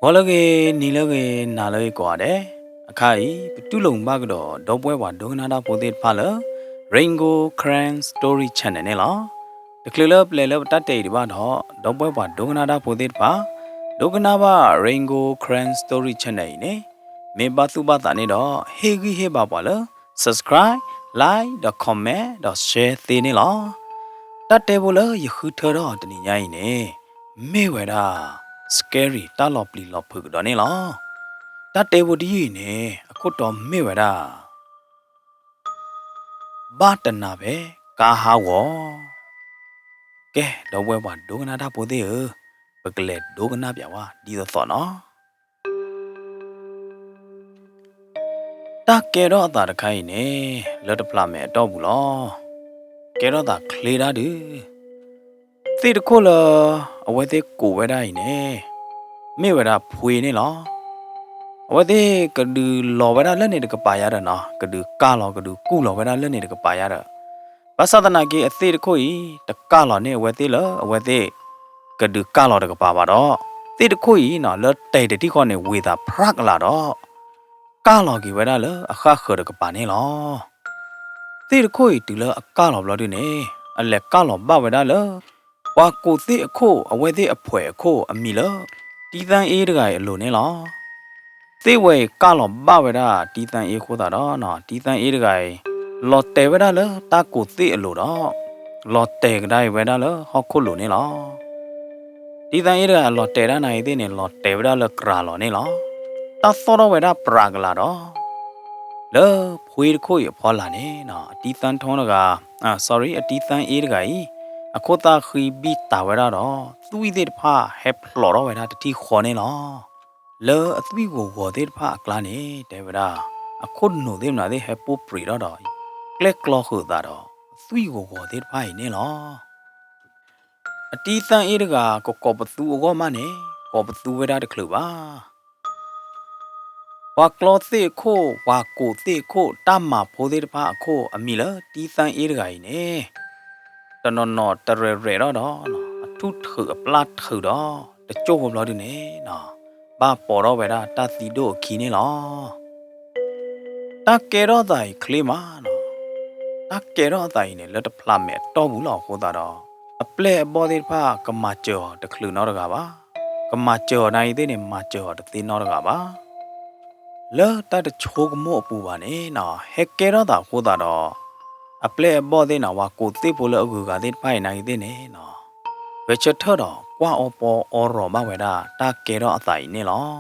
ဂီၤလၢအဂ့ၤ, နံၤလၢအဂ့ၤ, နၤလၢအဂ့ၤကိးဂၤဒဲး, အခါအံၤ ပတူၢ်လိာ်မုာ်ဘၣ်ကဒီး ဒီပုၢ်ဝဲၢ်ပှၤဒိကနၣ်တၢ်ဖိသ့ၣ်တဖၣ်လၢ Rain Gold Karen Story Channel န့ၣ်လီၤ. တချုးလၢပျဲလၢပတၢ်တဲအံၤဒံးဘၣ်ဒီး ဒီပုၢ်ဝဲၢ်ပှၤဒိကနၣ်တၢ်ဖိသ့ၣ်တဖၣ် ဒိကနၣ်ဘၣ် Rain Gold Karen Story Channel အံၤန့ၣ် မ့ၢ်ဘၣ်သူၣ်ဘၣ်သးန့ၣ်ဒီး ဟ့ၣ်ဂံၢ်ဟ့ၣ်ဘါပှၤလၢ subscribe, like ဒီး comment ဒီး share သ့န့ၣ်လီၤ. တၢ်တဲဖိလၢယဃုထၢထီၣ်အီၤတနံၤညါအံၤန့ၣ် မ့ၢ်ဝဲဒၣ် scary တၢ်လီၤပျံၤလီၤဖုးကဒီးန့ၣ်လီၤ. တၢ်တဲဖိတယုၢ်အံၤန့ၣ် အခိၣ်တီမ့ၢ်ဝဲဒၣ် ဘၣ်တနၤဖဲကါဟးဂီၤ. ကဲ ဒီပုၢ်ဝဲၢ်ပှၤဒိကနၣ်တၢ်ဖိသ့ၣ်ဧၢ, ပကလဲၤဒိကနၣ်ပၠးဝဲဒ်သိးသိးနီၤ. တၢ်ကဲထီၣ်အသးတခါအံၤန့ၣ် လၢတဖျးမဲာ်အတီၢ်ပူၤလီၤ. ကဲထီၣ်သးချ့ဒၣ်ဒုး သ့ၣ်တခိၣ်လၢ အဝဲသ့ၣ်ကိးဝဲဒၣ်အံၤန့ၣ် မ့ၢ်ဝဲဒၣ်ဖှ့န့ၣ်လီၤ. အဝဲသ့ၣ်ကဒုးလီၤဝဲဒၣ်လၢန့ၣ်တကပၤယါဒီးနီၤ, ကဒုးကၢ်လီၤ ကဒုးကူၣ်လီၤဝဲဒၣ်လၢန့ၣ်တကပၤယါဒီး ဘၣ်ဆၣ်သနာ်က့ အသ့ၣ်တခိၣ်အံၤ တကၢ်လီၤန့ၢ်အဝဲသ့ၣ်လၢအဝဲသ့ၣ် ကဒုးကၢ်လီၤတကပၤဘၣ်ဒီး သ့ၣ်တခိၣ်အံၤနီၤ လၢတဲာ်တထံၣ်ဃီန့ၣ် ဝ့ၤသးဖြးကလာ်ဒီး ကၢ်လီၤက့ၤဝဲဒၣ်လၢအဃၣ်ဃၢၤတကပၤန့ၣ်လီၤ. သ့ၣ်တခိၣ်အံၤတုၤလၢအကၢ်လီၤဘျီဒုန့ၣ် အလဲၤကၢ်လီၤဘၣ်ဝဲဒၣ်လၢ ပှၤကိးသ့ၣ်အခိၣ် အဝဲသ့ၣ်အဖှဲးအခိၣ်အမံၤလၢ တံသၣ်အ့တဂၤအံၤအလိၤန့ၣ်လီၤ. သ့ၣ်ဝဲအံၤကၢ်လီၤဘၣ်ဝဲဒၣ်တံသၣ်အ့အဃိသတးဒီး တံသၣ်အ့တဂၤအံၤ လီၤတဲာ်ဝဲဒၣ်လၢတၢ်ကိးသ့ၣ်အလိၤဒီး လီၤတဲာ်ကဒါအံၤဝဲဒၣ်လၢဟီၣ်ခိၣ်လိၤန့ၣ်လီၤ. တံသၣ်အ့တဂၤအလီၤတဲာ်ဒၣ်နၤအံၤသ့ၣ်န့ၣ် လီၤတဲာ်ဝဲဒၣ်လၢကြၤလီၤန့ၣ်လီၤ. တၢ်သီၣ်ထီၣ်ဝဲဒၣ်ဖြးကလာ်ဒီး လၢဖှ့တခိၣ်အံၤအဖီလာ်န့ၣ် အတံသၣ်ထိတဂၤ sorry အတံသၣ်အ့တဂၤအံၤ အခိၣ်သၣ်ဃံဘံၣ်တၢ်ဝဲဒၣ်ဒီး သွံၣ်သ့ၣ်တဖၣ်ဟဲဖျိးထီၣ်ဝဲဒၣ်တထံၣ်ဃီန့ၣ်လီၤ. လၢအသွံၣ်ဂီၤဂီၤသ့ၣ်တဖၣ်အကျါန့ၣ် တဲဝဲဒၣ် အခိၣ်နူာ်သ့ၣ်မနုၤသ့ၣ်ဟဲပိၢ်ပြံးထီၣ်ဒီး ကျဲကျီဃုာ်အသးဒီး အသွံၣ်ဂီၤဂီၤသ့ၣ်တဖၣ်အံၤန့ၣ်လီၤ. အတံသၣ်အ့တဂၤ ကကိးပသူအဂီၢ်မးန့ၣ် ကိးပသူဝဲဒၣ်တချုးဘၣ်. ပှၤကျီသ့ၣ်အခိၣ် ပှၤကိးသ့ၣ်အခိၣ် တၢ်မၤဖိသ့ၣ်တဖၣ်အခိၣ်အမံၤလၢတံသၣ်အ့တဂၤအံၤန့ၣ် တနီၤနီၤတရဲၣ်ရဲၣ်ထီၣ်ဒီး အထူၣ်ထုးအပျၢ်ထုးဒီး တကၠိၢ်ဖိဘျီဒုန့ၣ် ဘၣ်ပိာ်ထီၣ်ဝဲဒၣ်တၢ်သံဒိၣ်အခံန့ၣ်လီၤ. တၢ်ကဲထီၣ်သးအံၤချ့မးနီၤ, တၢ်ကဲထီၣ်အသးအံၤန့ၣ် လၢတဖျးမဲာ်အတီၢ်ပူၤလီၤအဃိသတးဒီး အပျဲၢ်အဘီၣ်သ့ၣ်တဖၣ်ကမၤစၢၤအီၤတချုးနီတဂၤဘၣ်, ကမၤစၢၤအီၤနၤအံၤသ့ၣ်န့ၣ် မၤစၢၤအီၤတသ့နီတဂၤဘၣ်. လၢတၢ်တဆိကမိၣ်အပူၤဘၣ်န့ၣ်နီၤ ဟဲကဲထီၣ်သးအဃိသတးဒီး အပျဲၢ်အဘီၣ်သ့ၣ်နီၤ ပှၤကိးသ့ၣ်ဖိလၢအဂုၤအဂၤသ့ၣ်တဖၣ်အံၤနၤအံၤသ့ၣ်န့ၣ်နီၤ ဂဲၤဆၢထၢၣ်ဒီးကွၢ်အီပီအီရီၤဘၣ်ဝဲဒၣ် တၢ်ကဲထီၣ်အသးအံၤန့ၣ်လီၤ.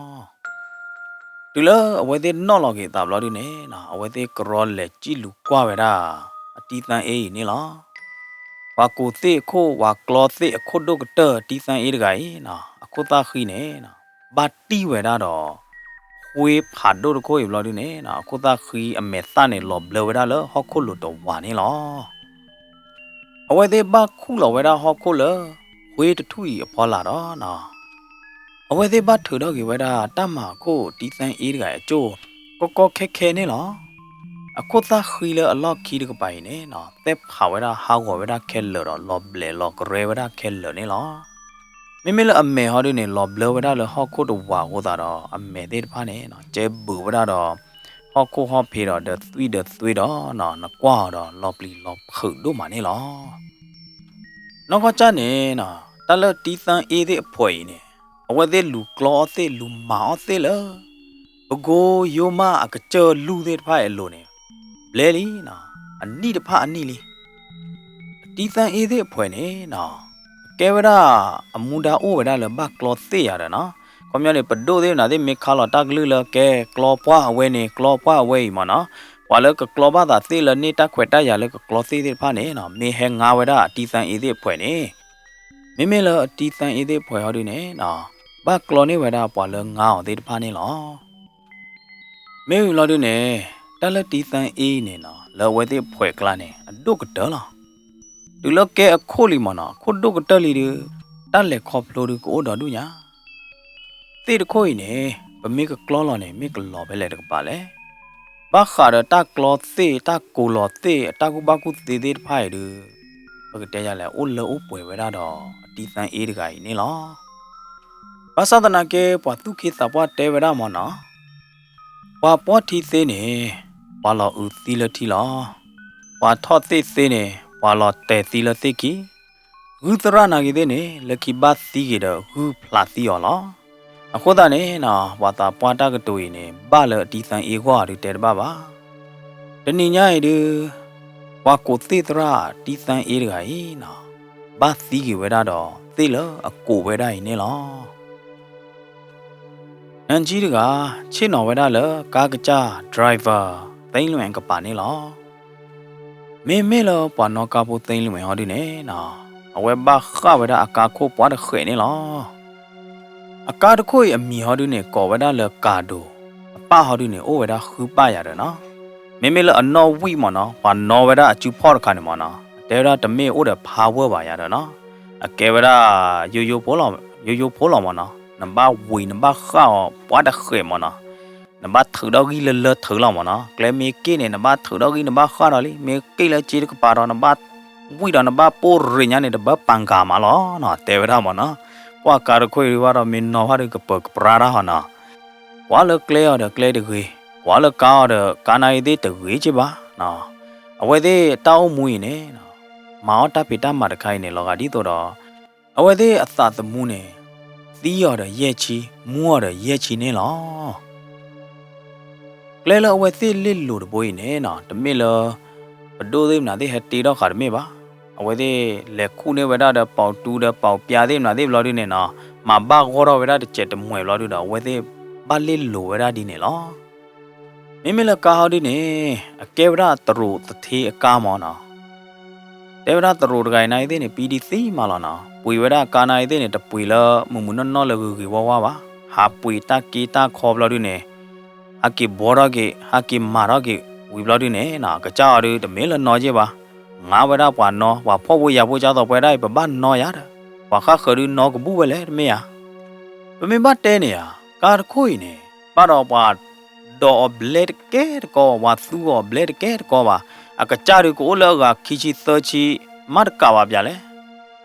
တုၤလၢအဝဲသ့ၣ်နီၣ်လီၤက့ၤအသးဘျီဒုန့ၣ်နီၤ အဝဲသ့ၣ်ကရီလဲၤစံၣ်လူၤကွၢ်ဝဲဒၣ် အတံသၣ်အ့အံၤန့ၣ်လီၤ. ပှၤကိးသ့ၣ်အခိၣ် ပှၤကျီသ့ၣ်အခိၣ်ဒိၣ်ကတၢၢ် တံသၣ်အ့တဂၤအံၤနီၤ အခိၣ်သၣ်ဃံန့ၣ်နီၤ ဘၣ်တံၢ်ဝဲဒၣ်ဒီး ဖှ့ဖးဒိၣ်တခိၣ်အံၤဘျီဒုန့ၣ်နီၤ အခိၣ်သၣ်ဃံအမဲာ်သၣ်န့ၣ် လီၤဘျၢဝဲဒၣ်လၢဟီၣ်ခိၣ်လိၤတဝးန့ၣ်လီၤ. အဝဲသ့ၣ်ဘၣ်ခူၣ်လီၤဝဲဒၣ်ဟီၣ်ခိၣ်လၢ ဖှ့တထူၣ်အံၤအဖီလာ်ဒီးနီၤ အဝဲသ့ၣ်ဘၣ်ထုးထီၣ်က့ၤဝဲဒၣ်တၢ်မၤအခိၣ် တံသၣ်အ့တဂၤအံၤအကၠိၢ် ကီကီခဲခဲန့ၣ်လီၤ. အခိၣ်သၣ်ဃံလၢအလီၢ်ခံတကပၤအံၤန့ၣ်နီၤ သဲဖးဝဲဒၣ်ဟးဂီၤဝဲဒၣ်ခဲလၢာ်ဒီး လီၤဘျဲးလီၤကရဲဝဲဒၣ်ခဲလၢာ်န့ၣ်လီၤ. မ့မ့ၢ်လၢအမဲာ်ဟီဒုန့ၣ် လီၤဘျၢဝဲဒၣ်လၢဟီၣ်ခိၣ်တဝးအဃိသတးဒီး အမဲာ်သ့ၣ်တဖၣ်န့ၣ်နီၤ ကဲဘုးဝဲဒၣ်ဒီး ဟီၣ်ခိၣ်ဟီၣ်ဖံးဒီး ဒီးသွံၣ်ဒီးသွ့ဒီးနီၤ နကွၢ်အီၤဒီး လီၤပျံၤလီၤဖုးဒိၣ်မးန့ၣ်လီၤ. နီၢ်ကီၢ်ကၢ်န့ၣ်နီၤ တၢ်လၢတံသၣ်အ့သ့ၣ်အဖှဲးအံၤန့ၣ် အဝဲသ့ၣ်လူၤကျီအီၣ်သ့ၣ် လူၤမၤအီၣ်သ့ၣ်လၢ ပကိယိမးအကစၢၢ်လူၢ်သ့ၣ်တဖၣ်အံၤအလိၤန့ၣ် ဘျဲလံနီၤ အနံၣ်တဖၣ်အနံၣ်လံ. တံသၣ်အ့သ့ၣ်အဖှဲးန့ၣ်နီၤ ကဲဝဲဒၣ် အမူဒါအိၣ်ဝဲဒၣ်လၢဘၣ်ကျီသ့ၣ်ယၤဒီးနီၤ ခီပညီန့ၣ် ပဒိၣ်သ့ၣ်မနုၤသ့ၣ်မ့ၢ်ခါလီၤတၢ်ကလုၢ်လၢကဲကျီပှၢ်အဝဲန့ၣ် ကျီပှၢ်အဝဲအံၤမးနီၤ ပှၤလၢကကျီဘၣ်သးသ့ၣ်လၢန့ၢ်တၢ်ခွဲးတၢ်ယာ်လၢကကျီသ့ၣ်သ့ၣ်တဖၣ်န့ၣ်နီၤ မ့ၢ်ဟဲငါဝဲဒၣ်အတံသၣ်အ့သ့ၣ်အဖှဲးန့ၣ် မ့မ့ၢ်လၢအတံသၣ်အ့သ့ၣ်အဖှဲးဟီဒုန့ၣ်နီၤ ဘၣ်ကျီန့ၢ်ဝဲဒၣ်ပှၤလၢငါအီၤသ့ၣ်တဖၣ်န့ၣ်လီၤ. မ့ၢ်ဝံၤလီၤဒုန့ၣ် တၢ်လၢတံသၣ်အ့န့ၣ်နီၤ လၢအဝဲသ့ၣ်အဖှဲးအကျါန့ၣ် အဒိၣ်ကတၢၢ်လီၤ. တုၤလၢကဲအခိၣ်လံမးနီၤ အခိၣ်ဒိၣ်ကတၢၢ်လံဒု တၢ်လဲၤခီဖျိဒုကအိၣ်ဒီဒူၣ်ညါ သ့ၣ်တခိၣ်အံၤန့ၣ် ပမ့ၢ်ကကျီလီၤန့ၣ် မ့ၢ်ကလီၤဖဲလဲၣ်တကပၤလဲၣ်. ဘၣ်ဃးဒီးတၢ်ကျီသ့ၣ် တၢ်ကိးလီၤသ့ၣ် အတၢ်ကူၣ်ဘၣ်ကူၣ်သ့သ့ၣ်တဖၣ်အံၤဒု ပကတဲယၤလဲၣ် အိၣ်လၢအိၣ်ပှဲၤဝဲဒၣ်ဒီး အတံသၣ်အ့တဂၤအံၤန့ၣ်လီၤ. ဘၣ်ဆၣ်သနာ်က့ ပှၤသူၣ်က့သးပှၢ်တဲဝဲဒၣ်မ့ၢ်နီၤ, ပှၤပှီၢ်ထံသ့န့ၣ် ပှၤလီၤအုးသံလၢထံလီၤ. ပှၤထီၣ်သ့ၣ်သ့န့ၣ် ပှၤလီၤတဲာ်သံလၢသ့ၣ်ခံ, ဂုၢ်သရၣ်နာ်က့သ့ၣ်န့ၣ် လၢခံဘၣ်သံက့ၤဒီးဂုၢ်ဖျးသံအီၤလီၤ. အဃိသတးန့ၣ်နီၤ ပှၤသးပှၢ်တၢ်ကတိၤအံၤန့ၣ် ဘၣ်လၢအတံသါအ့ဂီၢ်ဒုးတဲတဘၣ်ဘၣ်. တနံၤညါအံၤဒုး ပှၤကိးသ့ၣ်သရၣ်တံသါအ့တဂၤအံၤနီၤ ဘၣ်သံက့ၤဝဲဒၣ်ဒီးသ့ၣ်လၢအကိးဝဲဒၣ်အံၤန့ၣ်လီၤ. နၢကၠံတဂၤ ဆ့ၣ်နီၤဝဲဒၣ်လၢကါကစၢ် driver သ့လဝဲကပၤန့ၣ်လီၤ. မ့မ့ၢ်လၢပှၤနီၣ်ကါဖိသ့လဝဲဟီဒုန့ၣ်နီၤ အဝဲဘၣ်ဃၣ်ဝဲဒၣ်အကါခိၣ်ပှၤတဃဲးန့ၣ်လီၤ. အကါတခိၣ်အံၤအမံၤဟီဒုန့ၣ် ကိးဝဲဒၣ်လၢကၤဒိၤ, အပၢ်ဟီဒုန့ၣ်အိၣ်ဝဲဒၣ်ဃုပၢ်ယၤဒီးနီၤ, မ့မ့ၢ်လၢအနီၣ်ဝံၣ်မ့ၢ်နီၤ ပှၤနီၣ်ဝဲဒၣ်အစုဖီၣ်တခါန့ၣ်မ့ၢ်နီၤ အတဲဝဲဒၣ်တမ့ၢ်အိၣ်ဒီး power ဘၣ်ယၤဒီးနီၤ, အကဲဝဲဒၣ် ယိယိဖိလီၤမ့ၢ်နီၤ, နဘၣ်ဝံၤနဘၣ်ဃၣ်အီၤပှၤတဃဲးမ့ၢ်နီၤ, နဘၣ်ထုးထီၣ်ဂံၢ်လၢလၢထုးလီၤမ့ၢ်နီၤ, ကျဲမ့ၢ်က့ၣ်န့ၣ် နဘၣ်ထုးထီၣ်ဂံၢ်နဘၣ်ဃၣ်ဒီးလံ, မ့ၢ်က့ၣ်လၢစ့တကပၤဒီး နဘၣ်ဝံၣ်ဒီးနဘၣ်ပိၢ်ရ့ၣ်ညါန့ၣ် တဘၣ်ပာ်ကၤမးလီၤနီၤ တဲဝဲဒၣ်မ့ၢ်နီၤ, ပှၤကါတခိၣ်အံၤဒုးဘၣ်ဒီးမ့ၢ်နီၣ်ဘၣ်ဒုးကပၢၤကပြါတၢ်ဟီနီၤ ကွၢ်လၢကျဲအီၤဒီးကျဲတဂ့ၤ, ကွၢ်လၢကါအီၤဒီးကါနာ်ဂ့ၤသ့ၣ်တဂ့ၤက့ဘၣ်နီၤ, အဝဲသ့ၣ်တၢ်အိၣ်မူအံၤန့ၣ် မၤအီၣ်တၢ်ဖံးတၢ်မၤတခါအံၤန့ၣ် လီၤဂာ်ဒ်သိးဒီး အဝဲသ့ၣ်အသးသမူန့ၣ် သံအီၤဒီးယဲၢ်ဆံ, မူအီၤဒီးယဲၢ်ဆံန့ၣ်လီၤ. ကျဲလၢအဝဲသ့ၣ်လ့ၣ်လိၤတဘိအံၤန့ၣ်နီၤ တမ့ၢ်လၢ ပဒိၣ်သ့ၣ်မနုၤသ့ၣ်ဟဲတ့ထီၣ်ဃာ်တမ့ၢ်ဘၣ်. အဝဲသ့ၣ်လဲၤခူၣ်န့ၢ်ဝဲဒၣ်ဒီးပီးတူဒီးပီးပျါသ့ၣ်မနုၤသ့ၣ်ဘျီဒုန့ၣ်နီၤ မၤဘၣ်ဂီၢ်ထီၣ်ဝဲဒၣ်တစဲးတမှဲာ်ဘျီဒုဒီး အဝဲသ့ၣ်ဘၣ်လ့ၣ်လိၤဝဲဒၣ်ဒ်န့ၣ်လီၤ. မ့မ့ၢ်လၢကါဟီဒုန့ၣ် အကဲဝဲဒၣ်သရိာ်သထ့အကါမ့ၢ်နီၤ တဲဝဲဒၣ်သရိာ်တဂၤအံၤနာ်ဂ့ၤသ့ၣ်န့ၣ် ပံဒံသံမးလီၤနီၤ, ပှ့ၤဝဲဒၣ်ကါနာ်ဂ့ၤသ့ၣ်န့ၣ် တပှ့ၤလၢမုာ်မုာ်နီၢ်နီၢ်လၢဂ့ၤဂ့ၤဝါဝါဘၣ်, ဟးပှ့ၤတၢ်က့တၢ်ခီဘျီဒုန့ၣ် ဟးက့ၤဘှီထီၣ်က့ၤ ဟးက့ၤမၤထီၣ်က့ၤ ဝံၤဘျီဒုန့ၣ်နီၤ ကစၢ်အီၤဒုတမ့ၢ်လၢနီၣ်က့ဘၣ်, ငါဝဲဒၣ်ပှၤနီၣ် ပှၤဖှီၣ်ဖိယာ်ဖိကၢ်သိးပှဲၤဒၣ်အံၤ ပဘၣ်နီၣ်ယၤဒီး ပှၤဃၣ်ဃၢၤဒုနီၣ်ကဘူၣ်ဝဲလဲၣ်တမ့ၢ်ဧါ. ပမ့ၢ်ဘၣ်တဲန့ၣ်ဧါ, ကါတခိၣ်အံၤန့ၣ် ဘၣ်ဒီးပှၤ ဒိးအီၤဘျဲတကဲတကီဘၣ်, ပှၤသူအီၤဘျဲတကဲတကီဘၣ်, အကစၢ်ဒုကအိၣ်လၢအဂၤခံဆံသၢဆံ မးတကးဘၣ်ပျၢ်လဲၣ်.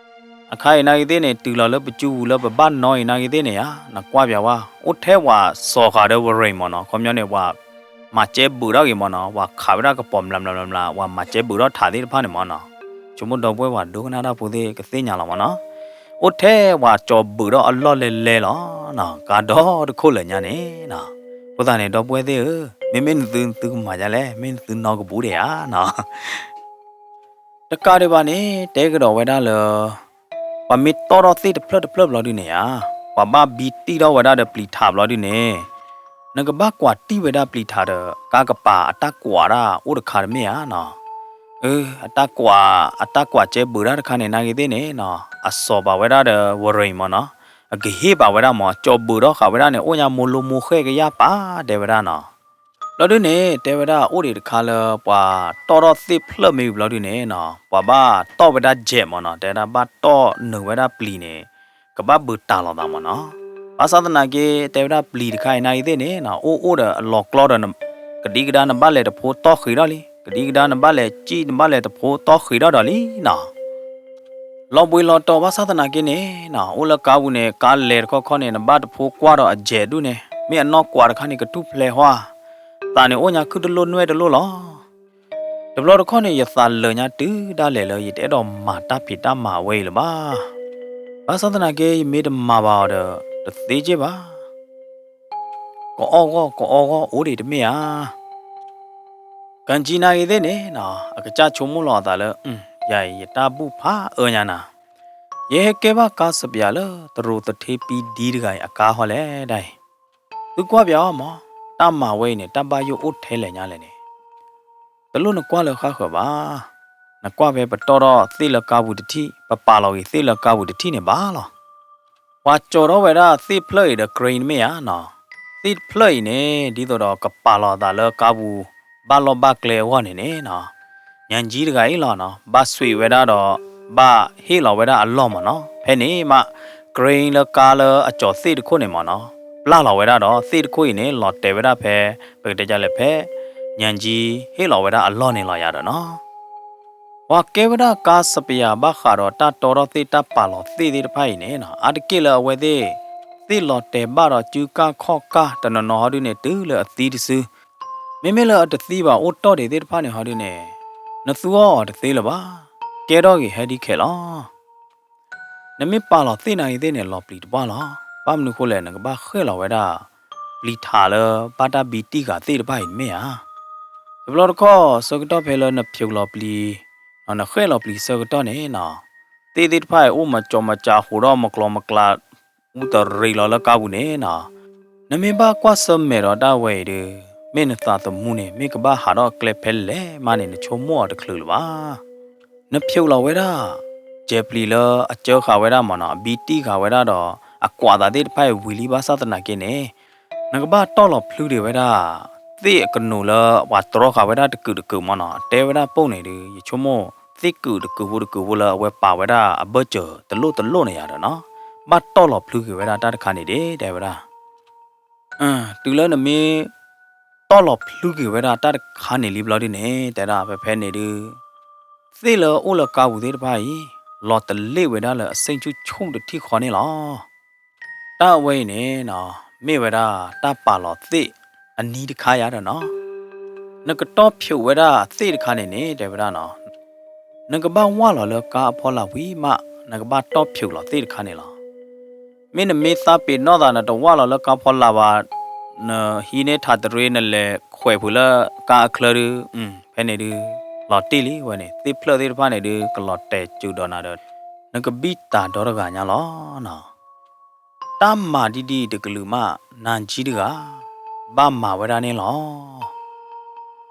အခါအံၤနာ်ဂ့ၤသ့ၣ်န့ၣ် တုၤလီၤလၢပစုပူၤလၢပဘၣ်နီၣ်အံၤနာ်ဂ့ၤသ့ၣ်န့ၣ်ဧါ, နကွၢ်ပျၢ်ဝဲ အိၣ်ထဲပှၤစီၤဃာ်ဒီးဝရ့ၣ်မ့ၢ်နီၤ, ခီပညီန့ၣ် ပှၤမၤစဲဘူးထီၣ်က့ၤမ့ၢ်နီၤ, ပှၤခးဝဲဒၣ်ကပီၤမျးမျးမျးမျး ပှၤမၤစဲဘူးထီၣ်ထးသ့ၣ်တဖၣ်န့ၣ်မ့ၢ်နီၤ, ဆိကမိၣ်ဒီပုၢ်ဝဲၢ်ပှၤဒိကနၣ်တၢ်ဖိသ့ၣ်ကသ့ၣ်ညါလီၤမ့ၢ်နီၤ, အိၣ်ထဲပှၤကၠီၤဘူးထီၣ်အလီၢ်လဲလဲလီၤ, ကါဒီတခိၣ်လၢညါန့ၣ်နီၤ, အဃိသတးန့ၣ် ဒီပုၢ်ဝဲၢ်သ့ၣ်ဧၢ, မ့မ့ၢ်နသု နသုကမၤဒ်လဲၣ်, မ့ၢ်နသုနီၣ်ကဘူးဒံးဧါနီၤ တကးဒံးဘၣ်န့ၣ် တဲကဒီးဝဲဒၣ်လၢ ပှၤမ့ၢ်တီၣ်ထီၣ်သ့ၣ်တဖျၢၣ်တဖျၢၣ်ဘျီဒုန့ၣ်ဧါ, ပှၤဘၣ်ဘံတံၢ်ထီၣ်ဝဲဒၣ်ဒီးပျံၤထးဘျီဒုန့ၣ်, နကဘၣ်ကွၢ်တံၢ်ဝဲဒၣ်ပျံၤထးဒီး ကါကပၤအတၢ်ကွးတၢ်အိၣ်တခါတမ့ၢ်ဧါနီၤ, အၢ အတၢ်ကွး အတၢ်ကွးစဲဘူးတၢ်တခါန့ၣ် နာ်ဂ့ၤသ့ၣ်န့ၣ်နီၤ, အစီၤပၤဝဲဒၣ်ဒီးဝရ့ၣ်မ့ၢ်နီၤ, အကဟ့ၣ်ပာ်ဝဲဒၣ်မ့ၢ် ကၠီၤဘူးထီၣ်ဃာ်ဝဲဒၣ်န့ၣ် အိၣ်ညါမိၢ်လိမိၢ်ဃဲၣ်ကယၢ်ပာ်တဲဝဲဒၣ်နီၤ ဘျီဒုန့ၣ် တဲဝဲဒၣ်အိၣ်ဒံးတခါလၢပှၤတီၣ်ထီၣ်သ့ၣ်ဖျၢၣ်မ့ၢ်ဝံၤဘျီဒုန့ၣ်နီၤ, ပှၤဘၣ်တီၣ်ဝဲဒၣ် jet မ့ၢ်နီၤ, တဲဝဲဒၣ်ဘၣ်တီၣ်နုာ်ဝဲဒၣ်ပျံၤန့ၣ် ကဘၣ်ဘုးတၢ်လိာ်သးမ့ၢ်နီၤ, ဘၣ်ဆၣ်သနာ်က့ တဲဝဲဒၣ်ပျံၤတခါအံၤနာ်ဂ့ၤသ့ၣ်န့ၣ်နီၤ, အိၣ်အိၣ်ဒီးအလီၤကျီဒီး ကဒံကဒါနဘၣ်လဲၤတဖိတီၢ်ဃံးထီၣ်လံ, ကဒံကဒါနဘၣ်လဲၤစံၣ် နဘၣ်လဲၤတဖိတီၢ်ဃံးထီၣ်ဒီးလံနီၤ လီၤဘှံးလီၤတီၤဘၣ်ဆၣ်သနာ်က့န့ၣ်နီၤ, အိၣ်လၢကါပူၤန့ၣ် ကါလဲၤတခီခီန့ၣ် နဘၣ်တဖိကွၢ်ဒီးအ jet ဒုန့ၣ်, မ့ၢ်အနီၢ်ကွးတခါန့ၣ် ကထူၣ်ဖျဲးဟီ, သးန့ၣ်အိၣ်ညါခုၣ်တလိၣ်နွဲၣ်တလိၣ်လီၤ. တဘျီတခီၣ်န့ၣ် ယသးလၢာ်ညါတုၤဒၣ်လဲာ်လၢ ယတအဲၣ်ဒိးမၤတၢ်ဖံးတၢ်မၤဝဲအံၤလၢၤဘၣ်. ဘၣ်ဆၣ်သနာ်က့ ယမ့ၢ်တမၤဘၣ်အီၤဒီး တသ့က့ဘၣ်. ကအီၣ်ဂီၢ် ကအီၣ်ဂီၢ်အိၣ်ဒံးတမ့ၢ်ဧါ. ကၣ်ကၠံနာ်ဂ့ၤသ့ၣ်န့ၣ်နီၤ အကစၢ်ဆိကမိၣ်လီၤအသးလၢ ယၤအံၤယတၢ်ဘူၣ်ဖးအၢညါနၤ, ယဟဲကဲဘၣ်ကါစပယၤလၢသရိာ်သထ့ပံဒံတဂၤအံၤအကါဟီလဲၣ်ဒၣ်အံၤ, သုကွၢ်ပၠးအီၤမး, တၢ်မၤဝဲအံၤန့ၣ် တၢ်ဘၣ်ယိၣ်အိၣ်ထဲလဲၣ်ညါလဲၣ်န့ၣ် တလိၣ်နကွၢ်လၢဃၣ်ဃၢၤဘၣ်. နကွၢ်ဖဲပတီၢ်ထီၣ်သ့ၣ်လၢကါပူၤတထံၣ် ပပာ်လီၤဂ့ၤသ့ၣ်လၢကါပူၤတထံၣ်န့ၣ်ဘၣ်လီၤ. ပှၤကၠီၤထီၣ်ဝဲဒၣ်သ့ၣ်တဖျၢၣ်အံၤဒီး crane တမ့ၢ်ဧါနီၤ. သ့ၣ်တဖျၢၣ်အံၤန့ၣ် ဒ်သိးဒီးကပာ်လီၤအသးလၢကါပူၤ ဘၣ်လီၢ်ဘၣ်ကျဲအဂီၢ်န့ၣ်န့ၣ်နီၤ ညၣ်ကၠံတဂၤအံၤလီၤနီၤ ဘၣ်ဆွံးဝဲဒၣ်ဒီး ဘၣ်ဟ့ၣ်လီၤဝဲဒၣ်အလီၢ်မ့ၢ်နီၤ. ဖဲန့ၣ်မး crane လၢကါလၢအကၠီၤသ့ၣ်တခိၣ်န့ၣ်မ့ၢ်နီၤ ပျၢ်လီၤဝဲဒၣ်ဒီး သ့ၣ်တခိၣ်အံၤန့ၣ် လီၤတဲာ်ဝဲဒၣ်ဖဲ ပကတဲဒ်လဲၣ်ဖဲ ညၣ်ကၠံဟ့ၣ်လီၤဝဲဒၣ်အလီၢ်န့ၣ်လီၤယၤဒီးနီၤ ပှၤကဲဝဲဒၣ်ကါစပယၤဘၣ်ဃးဒီးတၢ်တီထီၣ်သ့ၣ်တၢ်ပာ်လီၤသ့ၣ်သ့ၣ်တဖၣ်အံၤန့ၣ်နီၤ အါတက့ၢ်လၢအဝဲသ့ၣ် သ့ၣ်လီၤတဲာ်ဘၣ်ဒီး စုကၢ်ခီၣ်ကၢ်တနီၤနီၤဟီဒုန့ၣ် တုၤလၢအသံတစု, မ့မ့ၢ်လၢအတသံဘၣ် အိၣ်တီၢ်ဒံးသ့ၣ်တဖၣ်န့ၣ်ဟီဒုန့ၣ်, နသူအီၤတသ့လၢၤဘၣ်. ကဲထီၣ်က့ၤဟဲဒ်ခဲလီၤ. နမ့ၢ်ပာ်လီၤသ့ၣ်နၤအံၤသ့ၣ်န့ၣ် လီၤပျံၤတပှၢ်လီၤ. ဘၣ်မနုၤဃိလဲၣ် နကဘၣ်ဃဲၣ်လီၤဝဲဒၣ် ပျံၤထးလၢဘၣ်တၢ်ဘံတံၢ်ဃာ်သ့ၣ်တဖၣ်အံၤမ့ၢ်ဧါ. တဘျီတခီၣ်ဆၢကတီၢ်ဖဲလၢနဖျိးလီၤပျံၤ, နဃဲၣ်လီၤပျံၤဆၢကတီၢ်န့ၣ်နီၤ, သ့ၣ်သ့ၣ်တဖၣ်အံၤအိၣ်မၤကၠီၤမၤကၠး ဟူးထီၣ်မကျီၤမကျါ အူတရံးလီၤလၢကါပူၤန့ၣ်နီၤ, နမ့ၢ်ဘၣ်ကွၢ်ဆၢၣ်မဲာ်ဒီးတၢ်ဝဲအံၤဒီး, မ့ၢ်နသးသမူန့ၣ် မ့ၢ်ကဘၣ်ဟးထီၣ်ကျဲဖဲလဲၣ်မးန့ၣ် နဆိကမိၣ်အီၤတချုးလၢၤဘၣ်. နဖျိးလီၤဝဲဒၣ် ကဲၤပျံၤလၢအကၢဃာ်ဝဲဒၣ်မ့ၢ်နီၤ, အဘံတံၢ်ဃာ်ဝဲဒၣ်ဒီး အကွးသးသ့ၣ်တဖၣ်အံၤဝံၤလံဘၣ်ဆၣ်သနာ်က့န့ၣ်, နကဘၣ်တီၢ်လီၤဖျုက့ၤဝဲဒၣ် သ့ၣ်အကနိးလၢပှၤတြီဃာ်ဝဲဒၣ်တကုာ်တကုာ်မ့ၢ်နီၤ, တဲဝဲဒၣ်ပိၢ်န့ၣ်ဒီး ယဆိကမိၣ် သ့ၣ်ကုာ်တကုာ်ဖိတကုာ်ဖိလၢအဝဲပာ်ဝဲဒၣ်အဘၢၣ်စၢၤတလိၣ်တလိၣ်န့ၣ်ယၤဒီးနီၤ, ဘၣ်တီၢ်လီၤဖျုက့ၤဝဲဒၣ်တၢ်တခါန့ၣ်ဒ် တဲဝဲဒၣ် တုၤလၢနမ့ၢ်တီၢ်လီၤဖျုက့ၤဝဲဒၣ်တၢ်တခါန့ၣ်လံဘျီဒုန့ၣ် တဲဒၣ်ဖဲဖဲန့ၣ်ဒု, သ့ၣ်လၢအိၣ်လၢကါပူၤသ့ၣ်တဖၣ်အံၤ လီၤတလ့ၣ်ဝဲဒၣ်လၢအဆ့ၣ်ဆူၣ်ဆူၣ်တထံၣ်ဃီန့ၣ်လီၤ. တၢ်အဝဲအံၤန့ၣ်နီၤ, မ့ၢ်ဝဲဒၣ်တၢ်ပာ်လီၤသ့ၣ်အနံၤတခါယၤဒီးနီၤ, နကတီၢ်ဖျိးဝဲဒၣ်သ့ၣ်တခါန့ၣ်န့ၣ် တဲဝဲဒၣ်နီၤ, နကဘၣ်ဝၢ်လီၤလၢကါအဖီလာ်ဝံၤမး နကဘၣ်တီၢ်ဖျိးလီၤသ့ၣ်တခါန့ၣ်လီၤ. မ့ၢ်နမ့ၢ်သးပ့ၤနီၣ်သး နတဝၢ်လီၤလၢကါဖီလာ်ဘၣ်, နဟံးန့ၢ်ထးတရ့ နလဲၤခွဲးဖုးလၢကါအချၢဒု, ဖဲန့ၣ်ဒု လီၤတံၢ်လံဝဲန့ၣ် သ့ၣ်ဖျၢၣ်သ့ၣ်တဖၣ်န့ၣ်ဒု ကလီၤတဲာ်စူၤဒီးနၤဒီး နကဘံၣ်တၢ်ဒီတဂၤညါလီၤနီၤ. တၢ်မၤဒ်ဒ်အံၤတကလုာ်မး နၤကံတဂၤ ဘၣ်မၤဝဲဒၣ်န့ၣ်လီၤ.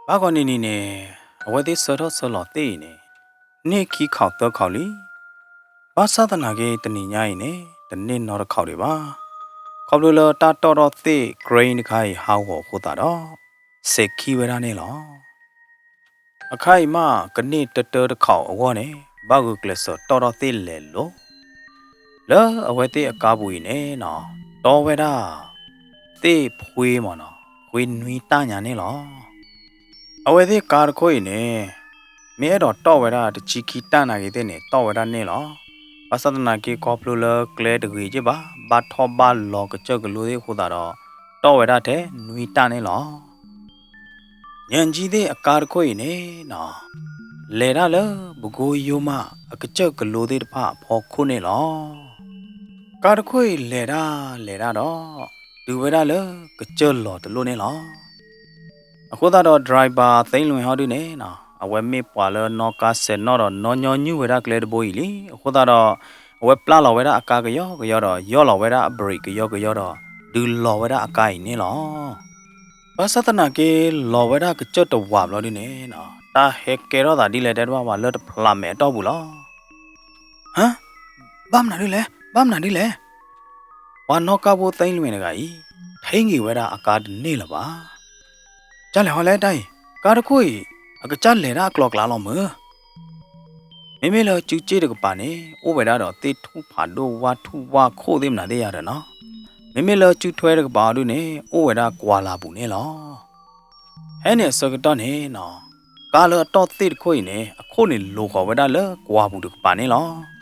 ဘၣ်ဂီၤနံၤနံၤန့ၣ် အဝဲသ့ၣ်ဆၢထၢၣ်ဆၢလီၤသ့ၣ်အံၤန့ၣ် န့ၢ်ခံခီၣ်သၢခီၣ်လံ. ဘၣ်ဆၣ်သနာ်က့ တနံၤညါအံၤန့ၣ် တန့ၢ်နီတခီၣ်ဒံးဘၣ်. ခီဖျိလၢတၢ်တီၢ်ထီၣ်သ့ၣ် grain တခါအံၤ ဟးဂီၤအဃိသတးဒီး စဲၤခံဝဲဒၣ်န့ၣ်လီၤ. အခါအံၤမး ကန့ၢ်တၢတၢတခီၣ်အဂီၢ်န့ၣ် ဘၣ်ဂုာ်ကျဲးစၢးတီၢ်ထီၣ်သ့ၣ်လဲၤလိၤ လၢအဝဲသ့ၣ်အကါပူၤအံၤန့ၣ်နီၤ တီဝဲဒၣ် သ့ၣ်ဖှ့မ့ၢ်နီၤ ဖှ့နွံတၢ်ညါန့ၣ်လီၤ. အဝဲသ့ၣ်ကါတခိၣ်အံၤန့ၣ် မ့ၢ်အဲၣ်ဒိးတီၢ်ဝဲဒၣ်တဆံခံတၢ်နာ်က့ၤသ့ၣ်န့ၣ် တီၢ်ဝဲဒၣ်န့ၣ်လီၤ. ဘၣ်ဆၣ်သနာ်က့ ခီဖျိလၢကျဲတဂ့ၤက့ၢ်ဘၣ် ဘၣ်ထီၣ်ဘၣ်လီၤကစၢၢ်ကလိသ့ၣ်အဃိသတးဒီး တီၢ်ဝဲဒၣ်ထဲနွံတၢ်န့ၣ်လီၤ. ညၣ်ကံသ့ၣ်အကါတခိၣ်အံၤန့ၣ်နီၤ လဲၤဒၣ်လၢပကိယိမး အကစၢၢ်ကလိသ့ၣ်တဖၣ်အဖီခိၣ်န့ၣ်လီၤ. ကါတခိၣ်အံၤလဲၤဒၣ်လဲၤဒၣ်ဒီး တုၤဝဲဒၣ်လၢကစၢၢ်လီၤတလိၣ်န့ၣ်လီၤ. အဃိသတးဒီး driver သ့လွင်ဟီဒုန့ၣ်နီၤ အဝဲမ့ၢ်ပှၤလၢနီၣ်ကါစဲးနီၣ်ဒီး နီၣ်ညီနုၢ်ဝဲဒၣ်ကျဲတဘိအံၤလံ. အဃိသတးဒီး အဝဲပျၢ်လီၤဝဲဒၣ်အကါကယီကယီဒီး ယီၢ်လီၤဝဲဒၣ်အ brake ကယီကယီဒီး ဒုးလီၤဝဲဒၣ်အကါအံၤန့ၣ်လီၤ. ဘၣ်ဆၣ်သနာ်က့ လီၤဝဲဒၣ်ကစၢၢ်တဝာ်ဘျီဒုန့ၣ်နီၤ တၢ်ဟဲကဲထီၣ်သးဒ်လဲၣ်တဲတဘၣ်ဘၣ်လၢတဖျးမဲာ်အတီၢ်ပူၤလီၤ. ဟါ, ဘၣ်မနုၤဒ်လဲၣ်, ဘၣ်မနုၤဒ်လဲၣ်. ပှၤနီၣ်ကါဖိသ့လွင်တဂၤအံၤ ထံၣ်က့ၤဝဲဒၣ်အကါတန့ၢ်လၢၤဘၣ်. ကၢ်လဲၣ်ဟီလဲၣ်တၢ်အံၤ, ကါတခိၣ်အံၤ အကစၢ်လဲၤဒၣ်အကျိၤအကျဲလီၤမုၢ်. မ့မ့ၢ်လၢစုစ့ၣ်တကပၤန့ၣ် အိၣ်ဝဲဒၣ်ဒီးသ့ၣ်ထူၣ်ဖးဒိၣ်ဝၣ်ထူၣ်ဝၣ်ခိၣ်သ့ၣ်မနုၤသ့ၣ်ယါဒီးနီၤ, မ့မ့ၢ်လၢစုထွဲတကပၤအီၤဒုန့ၣ် အိၣ်ဝဲဒၣ်ကွၢ်လၢ်ပူၤန့ၣ်လီၤ. ဖဲန့ၣ်အဆၢကတီၢ်န့ၣ်နီၤ, ကါလၢအတီၢ်သ့ၣ်တခိၣ်အံၤန့ၣ် အခိၣ်န့ၣ်လိၤဃီၤဝဲဒၣ်လၢကွၢ်ပူၤတကပၤန့ၣ်လီၤ.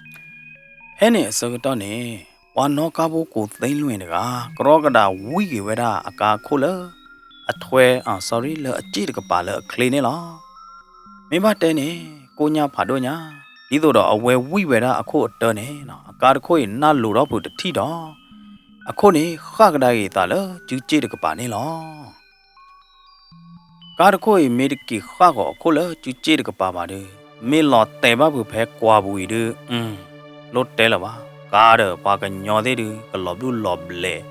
ဖဲန့ၣ်အဆၢကတီၢ်န့ၣ် ပှၤနီၣ်ကါဖိကိးသ့လွင်တဂၤ ကရီကဒးဝံၣ်က့ၤဝဲဒၣ်အကါအခိၣ်လၢ အထွဲ, အ, sorry, လၢအစ့ၣ်တကပၤလၢအချ့န့ၣ်လီၤ. မ့ၢ်ဘၣ်တဲန့ၣ် ကိၣ်ညါဖးဒိၣ်ညါ, ဒ်သိးဒီးအဝဲဝံၣ်ဝဲဒၣ်အခိၣ်အတၢန့ၣ် အကါတခိၣ်အံၤနၢ်လိၤထီၣ်ဖုးတထံၣ်ဒီး အခိၣ်န့ၣ်ဃၣ်ကဒါက့ၤအသးလၢစုစ့ၣ်တကပၤန့ၣ်လီၤ. ကါတခိၣ်အံၤမ့ၢ်တက့ၤဃၣ်ဃီၤအခိၣ်လၢစုစ့ၣ်တကပၤဘၣ်ဒီး မ့ၢ်လီၤတဲာ်ဘၣ်ဖုးဖဲကွၢ်ပူၤအံၤဒီး, လိၣ်တဲလၢၤဘၣ်, ကါဒီးပှၤကညီသ့ၣ်ဒုး ကလီၤဘျုးလီၤဘျဲး,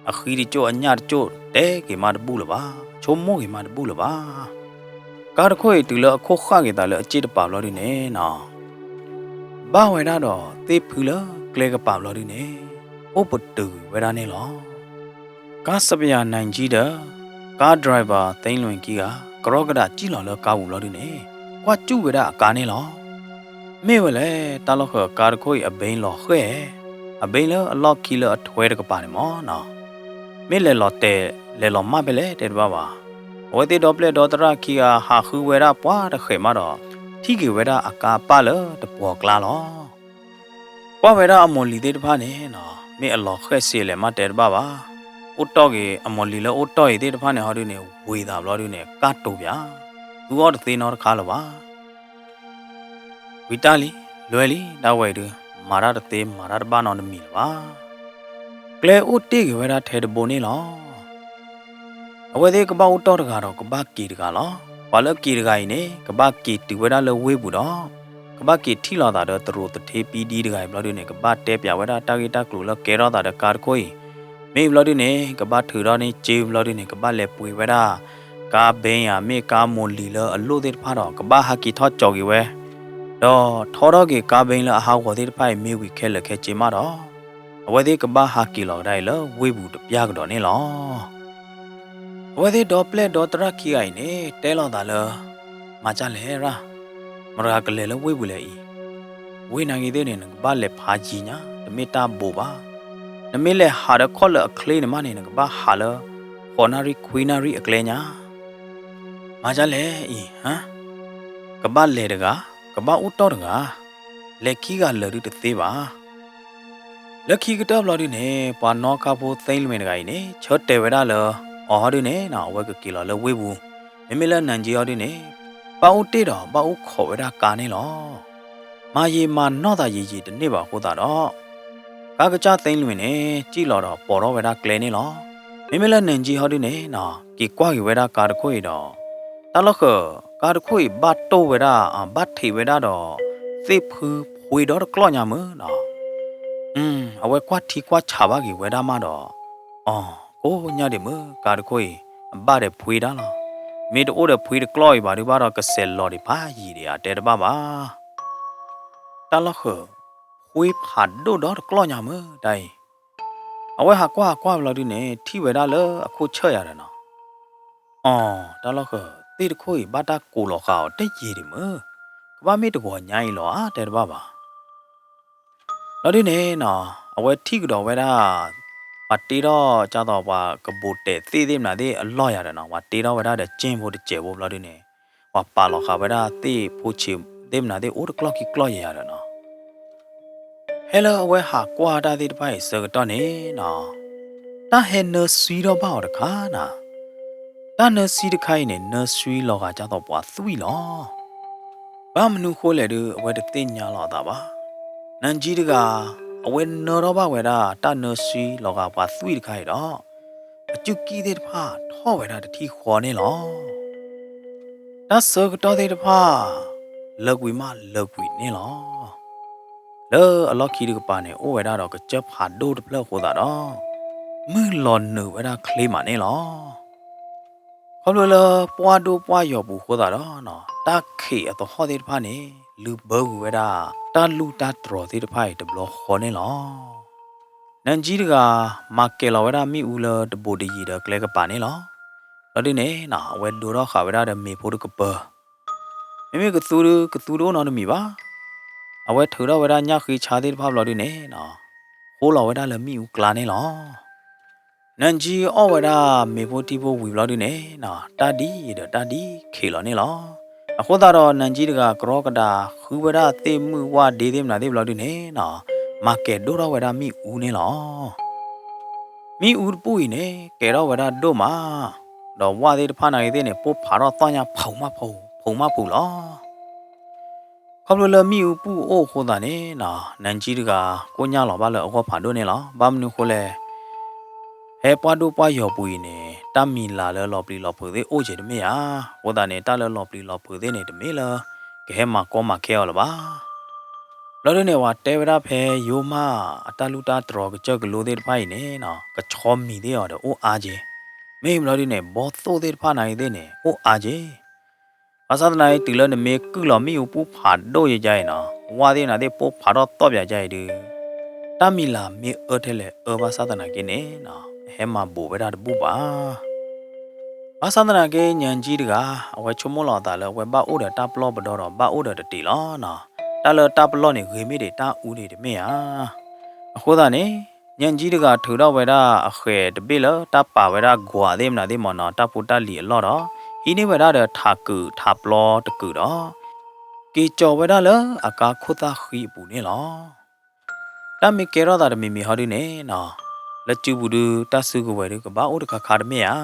အဃံတကၠိၣ်အညၣ်တကၠိၣ် တဲက့ၤမးတဘူၣ်လၢၤဘၣ်, ဆိကမိၣ်က့ၤမးတဘူၣ်လၢၤဘၣ်. ကါတခိၣ်အံၤတုၤလၢအခိၣ်ဃၣ်က့ၤသးလၢအစ့ၣ်တကပၤဘျီဒုန့ၣ်နီၤ ဘၣ်ဝဲဒၣ်ဒီးသ့ၣ်ဖုလၢကျဲကပၤဘျီဒုန့ၣ် အိၣ်ပတုာ်ဝဲဒၣ်န့ၣ်လီၤ. ကါစပယၤနံကံဒီး ကါ driver သ့လွင်ခံဂၤ ကရီကဒးစံၣ်လီၤလၢကါပူၤဘျီဒုန့ၣ် ကွၢ်စူၣ်ဝဲဒၣ်အကါန့ၣ်လီၤ. မ့ၢ်ဝဲလဲၣ် တၢ်လီၢ်ဃၢၤကါတခိၣ်အံၤအဘ့လီၤဃဲၣ်, အဘ့လၢအလီၢ်ခံလၢအထွဲတကပၤန့ၣ်မ့ၢ်နီၤ မ့ၢ်လဲၤလီၤတဲာ်လဲၤလီၤမၢ်ဖဲလဲၣ်တဲတဘၣ်ဘၣ်. အဝဲသ့ၣ်ဒီပျဲၢ်ဒီသရၣ်ခံဂၤဟးဃုဝဲဒၣ်ပှၤတဃဲးမးဒီး ထံၣ်က့ၤဝဲဒၣ်အကါပၢ်လၢတပှီၤကျါလီၤ. ကွၢ်ဝဲဒၣ်အမိၢ်လံၤသ့ၣ်တဖၣ်န့ၣ်နီၤ မ့ၢ်အလီၤဃဲၣ်စ့လဲၣ်မးတဲတဘၣ်ဘၣ်. အိၣ်တီၢ်က့ၤ အမိၢ်လံၤလၢအိၣ်တီၢ်အံၤသ့ၣ်တဖၣ်န့ၣ် ဟီဒုန့ၣ် ဝံၤသးဘျီဒုန့ၣ် ကၢ်တိၤပၠး, သူအီၣ်တသ့နီတခါလၢၤဘၣ်. ဝံၤတၢ်လံ, လွဲလံ, ဒၣ်ဝဲအံၤဒု, မၤတၢ်တသ့ မၤတၢ်တဘၣ်နီတမံၤလၢၤဘၣ်. ကျဲအိၣ်တ့ၢ်က့ၤဝဲဒၣ်ထဲတဘိန့ၣ်လီၤ. အဝဲသ့ၣ်ကဘၣ်အိၣ်တီၢ်တဂၤဒီးကဘၣ်က့ၤတဂၤလီၤ. ပှၤလၢက့ၤတဂၤအံၤန့ၣ် ကဘၣ်က့ၤတုၤဝဲဒၣ်လၢဝ့ၢ်ပူၤဒီး ကဘၣ်က့ၤထံၣ်လိာ်သးဒီးသရိာ်သထ့ပံဒံတဂၤအံၤဘျီဒုန့ၣ် ကဘၣ်တဲပၠးဝဲဒၣ်တၢ်ဂ့ၢ်တၢ်ကျိၤလၢကဲထီၣ်သးဒီးကါတခိၣ်အံၤ, မ့ၢ်ဘျီဒုန့ၣ် ကဘၣ်ထုးထီၣ်န့ၢ်စ့ဘျီဒုန့ၣ် ကဘၣ်လဲၤပှ့ၤဝဲဒၣ် ကါဘ့ယၤ မ့ၢ်ကါမိၢ်လံၤလၢအလိၣ်သ့ၣ်တဖၣ်ဒီး ကဘၣ်ဟးက့ၤထီၣ်ကၠီၤက့ၤဝဲ, ဒီးထီထီၣ်က့ၤကါဘ့လၢအဟးဂီၤသ့ၣ်တဖၣ်အံၤ မ့ၢ်ဝံၤခဲလၢာ်ခဲဆ့မးဒီး အဝဲသ့ၣ်ကဘၣ်ဟးက့ၤလီၤကဒါအံၤလၢဝ့ၢ်ပူၤတပျၢ်ကဒီးန့ၣ်လီၤ. အဝဲသ့ၣ်ဒီပျဲၢ်ဒီသရၣ်ခံဂၤအံၤန့ၣ် တဲလိာ်သးလၢ မၤကၢ်လဲၣ်ရၣ်, မတၤကလဲၤလၢဝ့ၢ်ပူၤလဲၣ်အံၤ, ဝ့ၢ်နာ်က့သ့ၣ်န့ၣ် နကဘၣ်လဲၤဖးယံၤညါ တမ့ၢ်တၢ်ဘိးဘၣ်. နမ့ၢ်လဲၤဟးဒီးခီၣ်လၢအချ့န့ၣ်မးန့ၣ် နကဘၣ်ဟးလၢ ဃိးနၣ်ရံၣ်ခွံနၣ်ရံၣ်အကျဲညါ မၤကၢ်လဲၣ်အံၤ, ဟါ, ကဘၣ်လဲၤတဂၤ, ကဘၣ်အိၣ်တီၢ်တဂၤ, လဲၤခံဂၤလၢာ်ဒုတသ့ဘၣ်. လၢခံကတၢၢ်ဘျီဒုန့ၣ် ပှၤနီၣ်ခါဖိသ့လွံၢ်တဂၤအံၤန့ၣ် ဆၢတဲာ်ဝဲဒၣ်လၢ အီၤဟီဒုန့ၣ် အဝဲကက့ၤလီၤလၢဝ့ၢ်ပူၤ, မ့မ့ၢ်လၢနၢ်ကၠံဟီဒုန့ၣ် ဘၣ်အိၣ်တ့ၢ်ဒီးဘၣ်အိၣ်ခိးဝဲဒၣ်ကါန့ၣ်လီၤ. မၤယံာ်မၤနီၢ်သးယံာ်ယံာ်တန့ၢ်ဘၣ်အဃိသတးဒီး ကါကစၢ်သ့လွံၢ်န့ၣ် စံၣ်လီၤဒီးပိာ်ထီၣ်ဝဲဒၣ်ကျဲန့ၣ်လီၤ. မ့မ့ၢ်လၢနၢ်ကၠံဟီဒုန့ၣ် က့ၤကွၢ်က့ၤဝဲဒၣ်ကါတခိၣ်အံၤဒီး တၢ်လီၢ်ဃၢၤ ကါတခိၣ်အံၤဘၣ်တိၢ်ဝဲဒၣ်, ဘၣ်ထံးဝဲဒၣ်ဒီး သ့ၣ်ဖုဖှ့ဒီတကျီၢ်ညါမုၢ်နီၤ. အဝဲကွၢ်ထံကွၢ်ဆးဘၣ်က့ၤဝဲဒၣ်မးဒီး, အီၤ, ကိးညါဒံးမုၢ် ကါတခိၣ်အံၤ အဘၣ်ဒီးဖှ့တၢ်လီၤ. မ့ၢ်တအိၣ်ဒီးဖှ့တကျီၢ်အံၤဘၣ်ဒုဘၣ်ဒီး ကစဲးလီၤဒံးဖးယံာ်ဒံးဧါ တဲတဘၣ်ဘၣ်. တၢ်လီၢ်ဃၢၤ ဖှ့ဖးဒိၣ်ဒီတကျီၢ်ညါမုၢ်တၢ်အံၤ. အဝဲဟးကွၢ်ဟးကွၢ်ဘျီဒုန့ၣ် ထံၣ်ဝဲဒၣ်လၢအခိၣ်ဆၢၣ်ယၤဒီးနီၤ, အီၤ, တၢ်လီၢ်ဃၢၤ သ့ၣ်တခိၣ်အံၤ ဘၣ်တၢ်ကိးလီၤဃာ်အီၤတယံာ်ဒံးမုၢ်, ကဘၣ်မ့ၢ်တဂီၤညါအံၤလီၤဧါ တဲတဘၣ်ဘၣ်. ဘျီဒုန့ၣ်နီၤ အဝဲထံၣ်ကဒီးဝဲဒၣ် ပှၤတ့ထီၣ်ကၢ်သိးပှၤကဘူးတဲာ်သ့ၣ်သ့ၣ်မနုၤသ့ၣ်အလီၢ်ယၤဒီးနီၤ, ပှၤတ့ထီၣ်ဝဲဒၣ်ဒီးကၠ့ၣ်ဖိတစဲးဖိဘျီဒုန့ၣ် ပှၤပာ်လီၤဃာ်ဝဲဒၣ်သ့ၣ်ဖိဆံးသ့ၣ်မနုၤသ့ၣ်အိၣ်တကျီၢ်ခံကျီၢ်ယၤဒီးနီၤ. ဖဲလၢအဝဲဟးကွၢ်တၢ်သ့ၣ်တဖၣ်အံၤဆၢကတီၢ်န့ၣ်နီၤ, တၢ်ဟဲနၢဆှံထီၣ်ဘၣ်အီၤတခါနီၤ. တၢ်နၢဆှံတခါအံၤန့ၣ် နၢဆှံလီၤဂာ်ကၢ်သိးပှၤသွံၣ်လီၤ. ဘၣ်မနုၤဃိလဲၣ်ဒု အဝဲတသ့ၣ်ညါလီၤအသးဘၣ်. နၢ်ကၠံတဂၤ အဝဲနၢထီၣ်ဘၣ်ဝဲဒၣ် တၢ်နၢဆှံလီၤဂာ်ပှၤသွံၣ်တခါအံၤဒီး အစုကံၢ်သ့ၣ်တဖၣ်ထီၣ်ဝဲဒၣ်တထံၣ်ဃီန့ၣ်လီၤ. တၢ်ဆၢကတီၢ်သ့ၣ်တဖၣ် လၢာ်ကွံာ်မးလၢာ်ကွံာ်န့ၣ်လီၤ. လၢအလီၢ်ခံတကပၤန့ၣ် အိၣ်ဝဲဒၣ်ဒီးကစၢၢ်ဖးဒိၣ်တဖျၢၣ်အဃိသတးဒီး မုၢ်လီၤနုာ်ဝဲဒၣ်ချ့မးန့ၣ်လီၤ. ခီဖျိလၢပှၢ်ဒိၣ်ပှၢ်ယီၤပူၤအဃိသတးဒီးနီၤ တၢ်ခံးအသဟီၣ်သ့ၣ်တဖၣ်န့ၣ် လုၢ်ဘၢကွံာ်ဝဲဒၣ် တၢ်လူၢ်တၢ်တြီၤသ့ၣ်တဖၣ်အံၤတဘျီဃီန့ၣ်လီၤ. နၢ်ကၠံတဂၤ မၤကဲၤလီၤဝဲဒၣ်မ့ၣ်အူလၢတဘူးတယံၤဒီးကျဲကပၤန့ၣ်လီၤ. ဘျီဒုန့ၣ်နီၤ အဝဲဒိထီၣ်ဃာ်ဝဲဒၣ်ဒီးမ့ၤဖိတကပၢၤ, မ့မ့ၢ်ကသူဒု ကသူတအိၣ်နီတမံၤဘၣ်. အဝဲထုးထီၣ်ဝဲဒၣ်ညၣ်ဃ့ဆါသ့ၣ်တဖၣ်ဘျီဒုန့ၣ်နီၤ ဃိလီၤဝဲဒၣ်လၢမ့ၣ်အူကျါန့ၣ်လီၤ. နၢ်ကၠံအီၣ်ဝဲဒၣ်မ့ၤဖိထံဖိဝံၤဘျီဒုန့ၣ်နီၤ တၢ်ဒ်အံၤဒီးတၢ်ဒ်ခံးလီၤန့ၣ်လီၤ. အဃိသတးဒီး နၢ်ကၠံတဂၤကရီကဒါဃုဝဲဒၣ်သ့ၣ်မုၢ်ဝၣ်ဒ့သ့ၣ်မနုၤသ့ၣ်ဘျီဒုန့ၣ်နီၤ မၤကဲၤဒိၣ်ထီၣ်ဝဲဒၣ်မ့ၣ်အူန့ၣ်လီၤ. မ့ၣ်အူတပူၤအံၤန့ၣ် ကဲၤထီၣ်ဝဲဒၣ်ဒိၣ်မး, ဒီးဝၣ်သ့ၣ်တဖၣ်နာ်က့သ့ၣ်န့ၣ် ပိၢ်ဖးထီၣ်သီၣ်ညါဖုးမးဖုး, ဖုးမးဖုးလီၤ. ခီဖျိလၢမ့ၣ်အူပူၤအိၣ်အဃိသတးန့ၣ်နီၤ နၢ်ကၠံတဂၤ ကိၣ်ညၣ်လီၤဘၣ်လၢအဂီၢ်ဖးဒိၣ်န့ၣ်လီၤ. ဘၣ်မနုၤဃိလဲၣ်, ဖဲပှၢ်ဒိၣ်ပှၢ်ယီၤပူၤအံၤန့ၣ် တၢ်မံၤလၤလၢလီၤပျံၤလီၤဖုးသ့ၣ်အိၣ်က့ၤတမ့ၢ်ဧါ. အဃိသတးန့ၣ် တၢ်လၢလီၤပျံၤလီၤဖုးသ့ၣ်န့ၣ် တမ့ၢ်လၢ ကဟဲမၤကီမၤခဲအီၤလၢၤဘၣ်. ဘျီဒုန့ၣ် ပှၤတဲဝဲဒၣ်ဖဲယိၤမး အတၢ်လူၢ်တၢ်တြီၤကစၢၢ်ကလိသ့ၣ်တဖၣ်အံၤန့ၣ်နီၤ ကဆီမံၤသ့ၣ်အီၤဒီးအိၣ်အါက့ၤ, မ့ၢ်ဘျီဒုန့ၣ် ဘီသိၣ်သ့ၣ်တဖၣ်နာ်က့သ့ၣ်န့ၣ် အိၣ်အါက့ၤ ဘၣ်ဆၣ်သနာ်က့ တုၤလၢနမ့ၢ်ကုၢ်လီၤမ့ၣ်အူပူၤဖးဒိၣ်ယဲယဲအံၤနီၤ ဝၣ်သ့ၣ်နၤသ့ၣ်ပိၢ်ဖးထီၣ်သီၣ်ပၠးယဲအံၤဒုး တၢ်မံၤလၤမ့ၢ်အၢထဲလဲၣ်အၢဘၣ်ဆၣ်သနာ်က့န့ၣ်နီၤ အဟဲမၤဘူးဝဲဒၣ်တဘူၣ်ဘၣ်. ဘၣ်ဆၣ်သနာ်က့ နၢ်ကၠံတဂၤ အဝဲဆိကမိၣ်လီၤအသးလၢအဝဲဘၣ်အိၣ်ဒီးတၢ်ပလီၢ်ပဒီဒီး ဘၣ်အိၣ်ဒီးတတံးလီၤနီၤ. တၢ်လၢတၢ်ပလီၢ်န့ၣ် ဂ့ၤမ့ၢ်ဒံးတၢ်အူန့ၣ်တမ့ၢ်ဧါ. အဃိသတးန့ၣ် နၢ်ကၠံတဂၤထုးထီၣ်ဝဲဒၣ်အဃဲၤတဘ့ၣ်လၢတၢ်ပာ်ဝဲဒၣ်ကွၢ်သ့ၣ်မနုၤသ့ၣ်မ့ၢ်နီၤ တၢ်ဖိတၢ်လံၤအလီၢ်ဒီး ဟံးန့ၢ်ဝဲဒၣ်ဒီးထးကုာ်ထးပျီတကုာ်ဒီး က့ၤကၠီၤဝဲဒၣ်လၢအကါခိၣ်သၣ်ဃံအပူၤန့ၣ်လီၤ. တၢ် တၢ်မ့ၢ်ကဲထီၣ်သးတမံၤမံၤဟီဒုန့ၣ်နီၤ, လၢစုပူၤဒု တၢ်စုကဝဲၤဒုကဘၣ်အိၣ်တခါခါတမ့ၢ်ဧါ.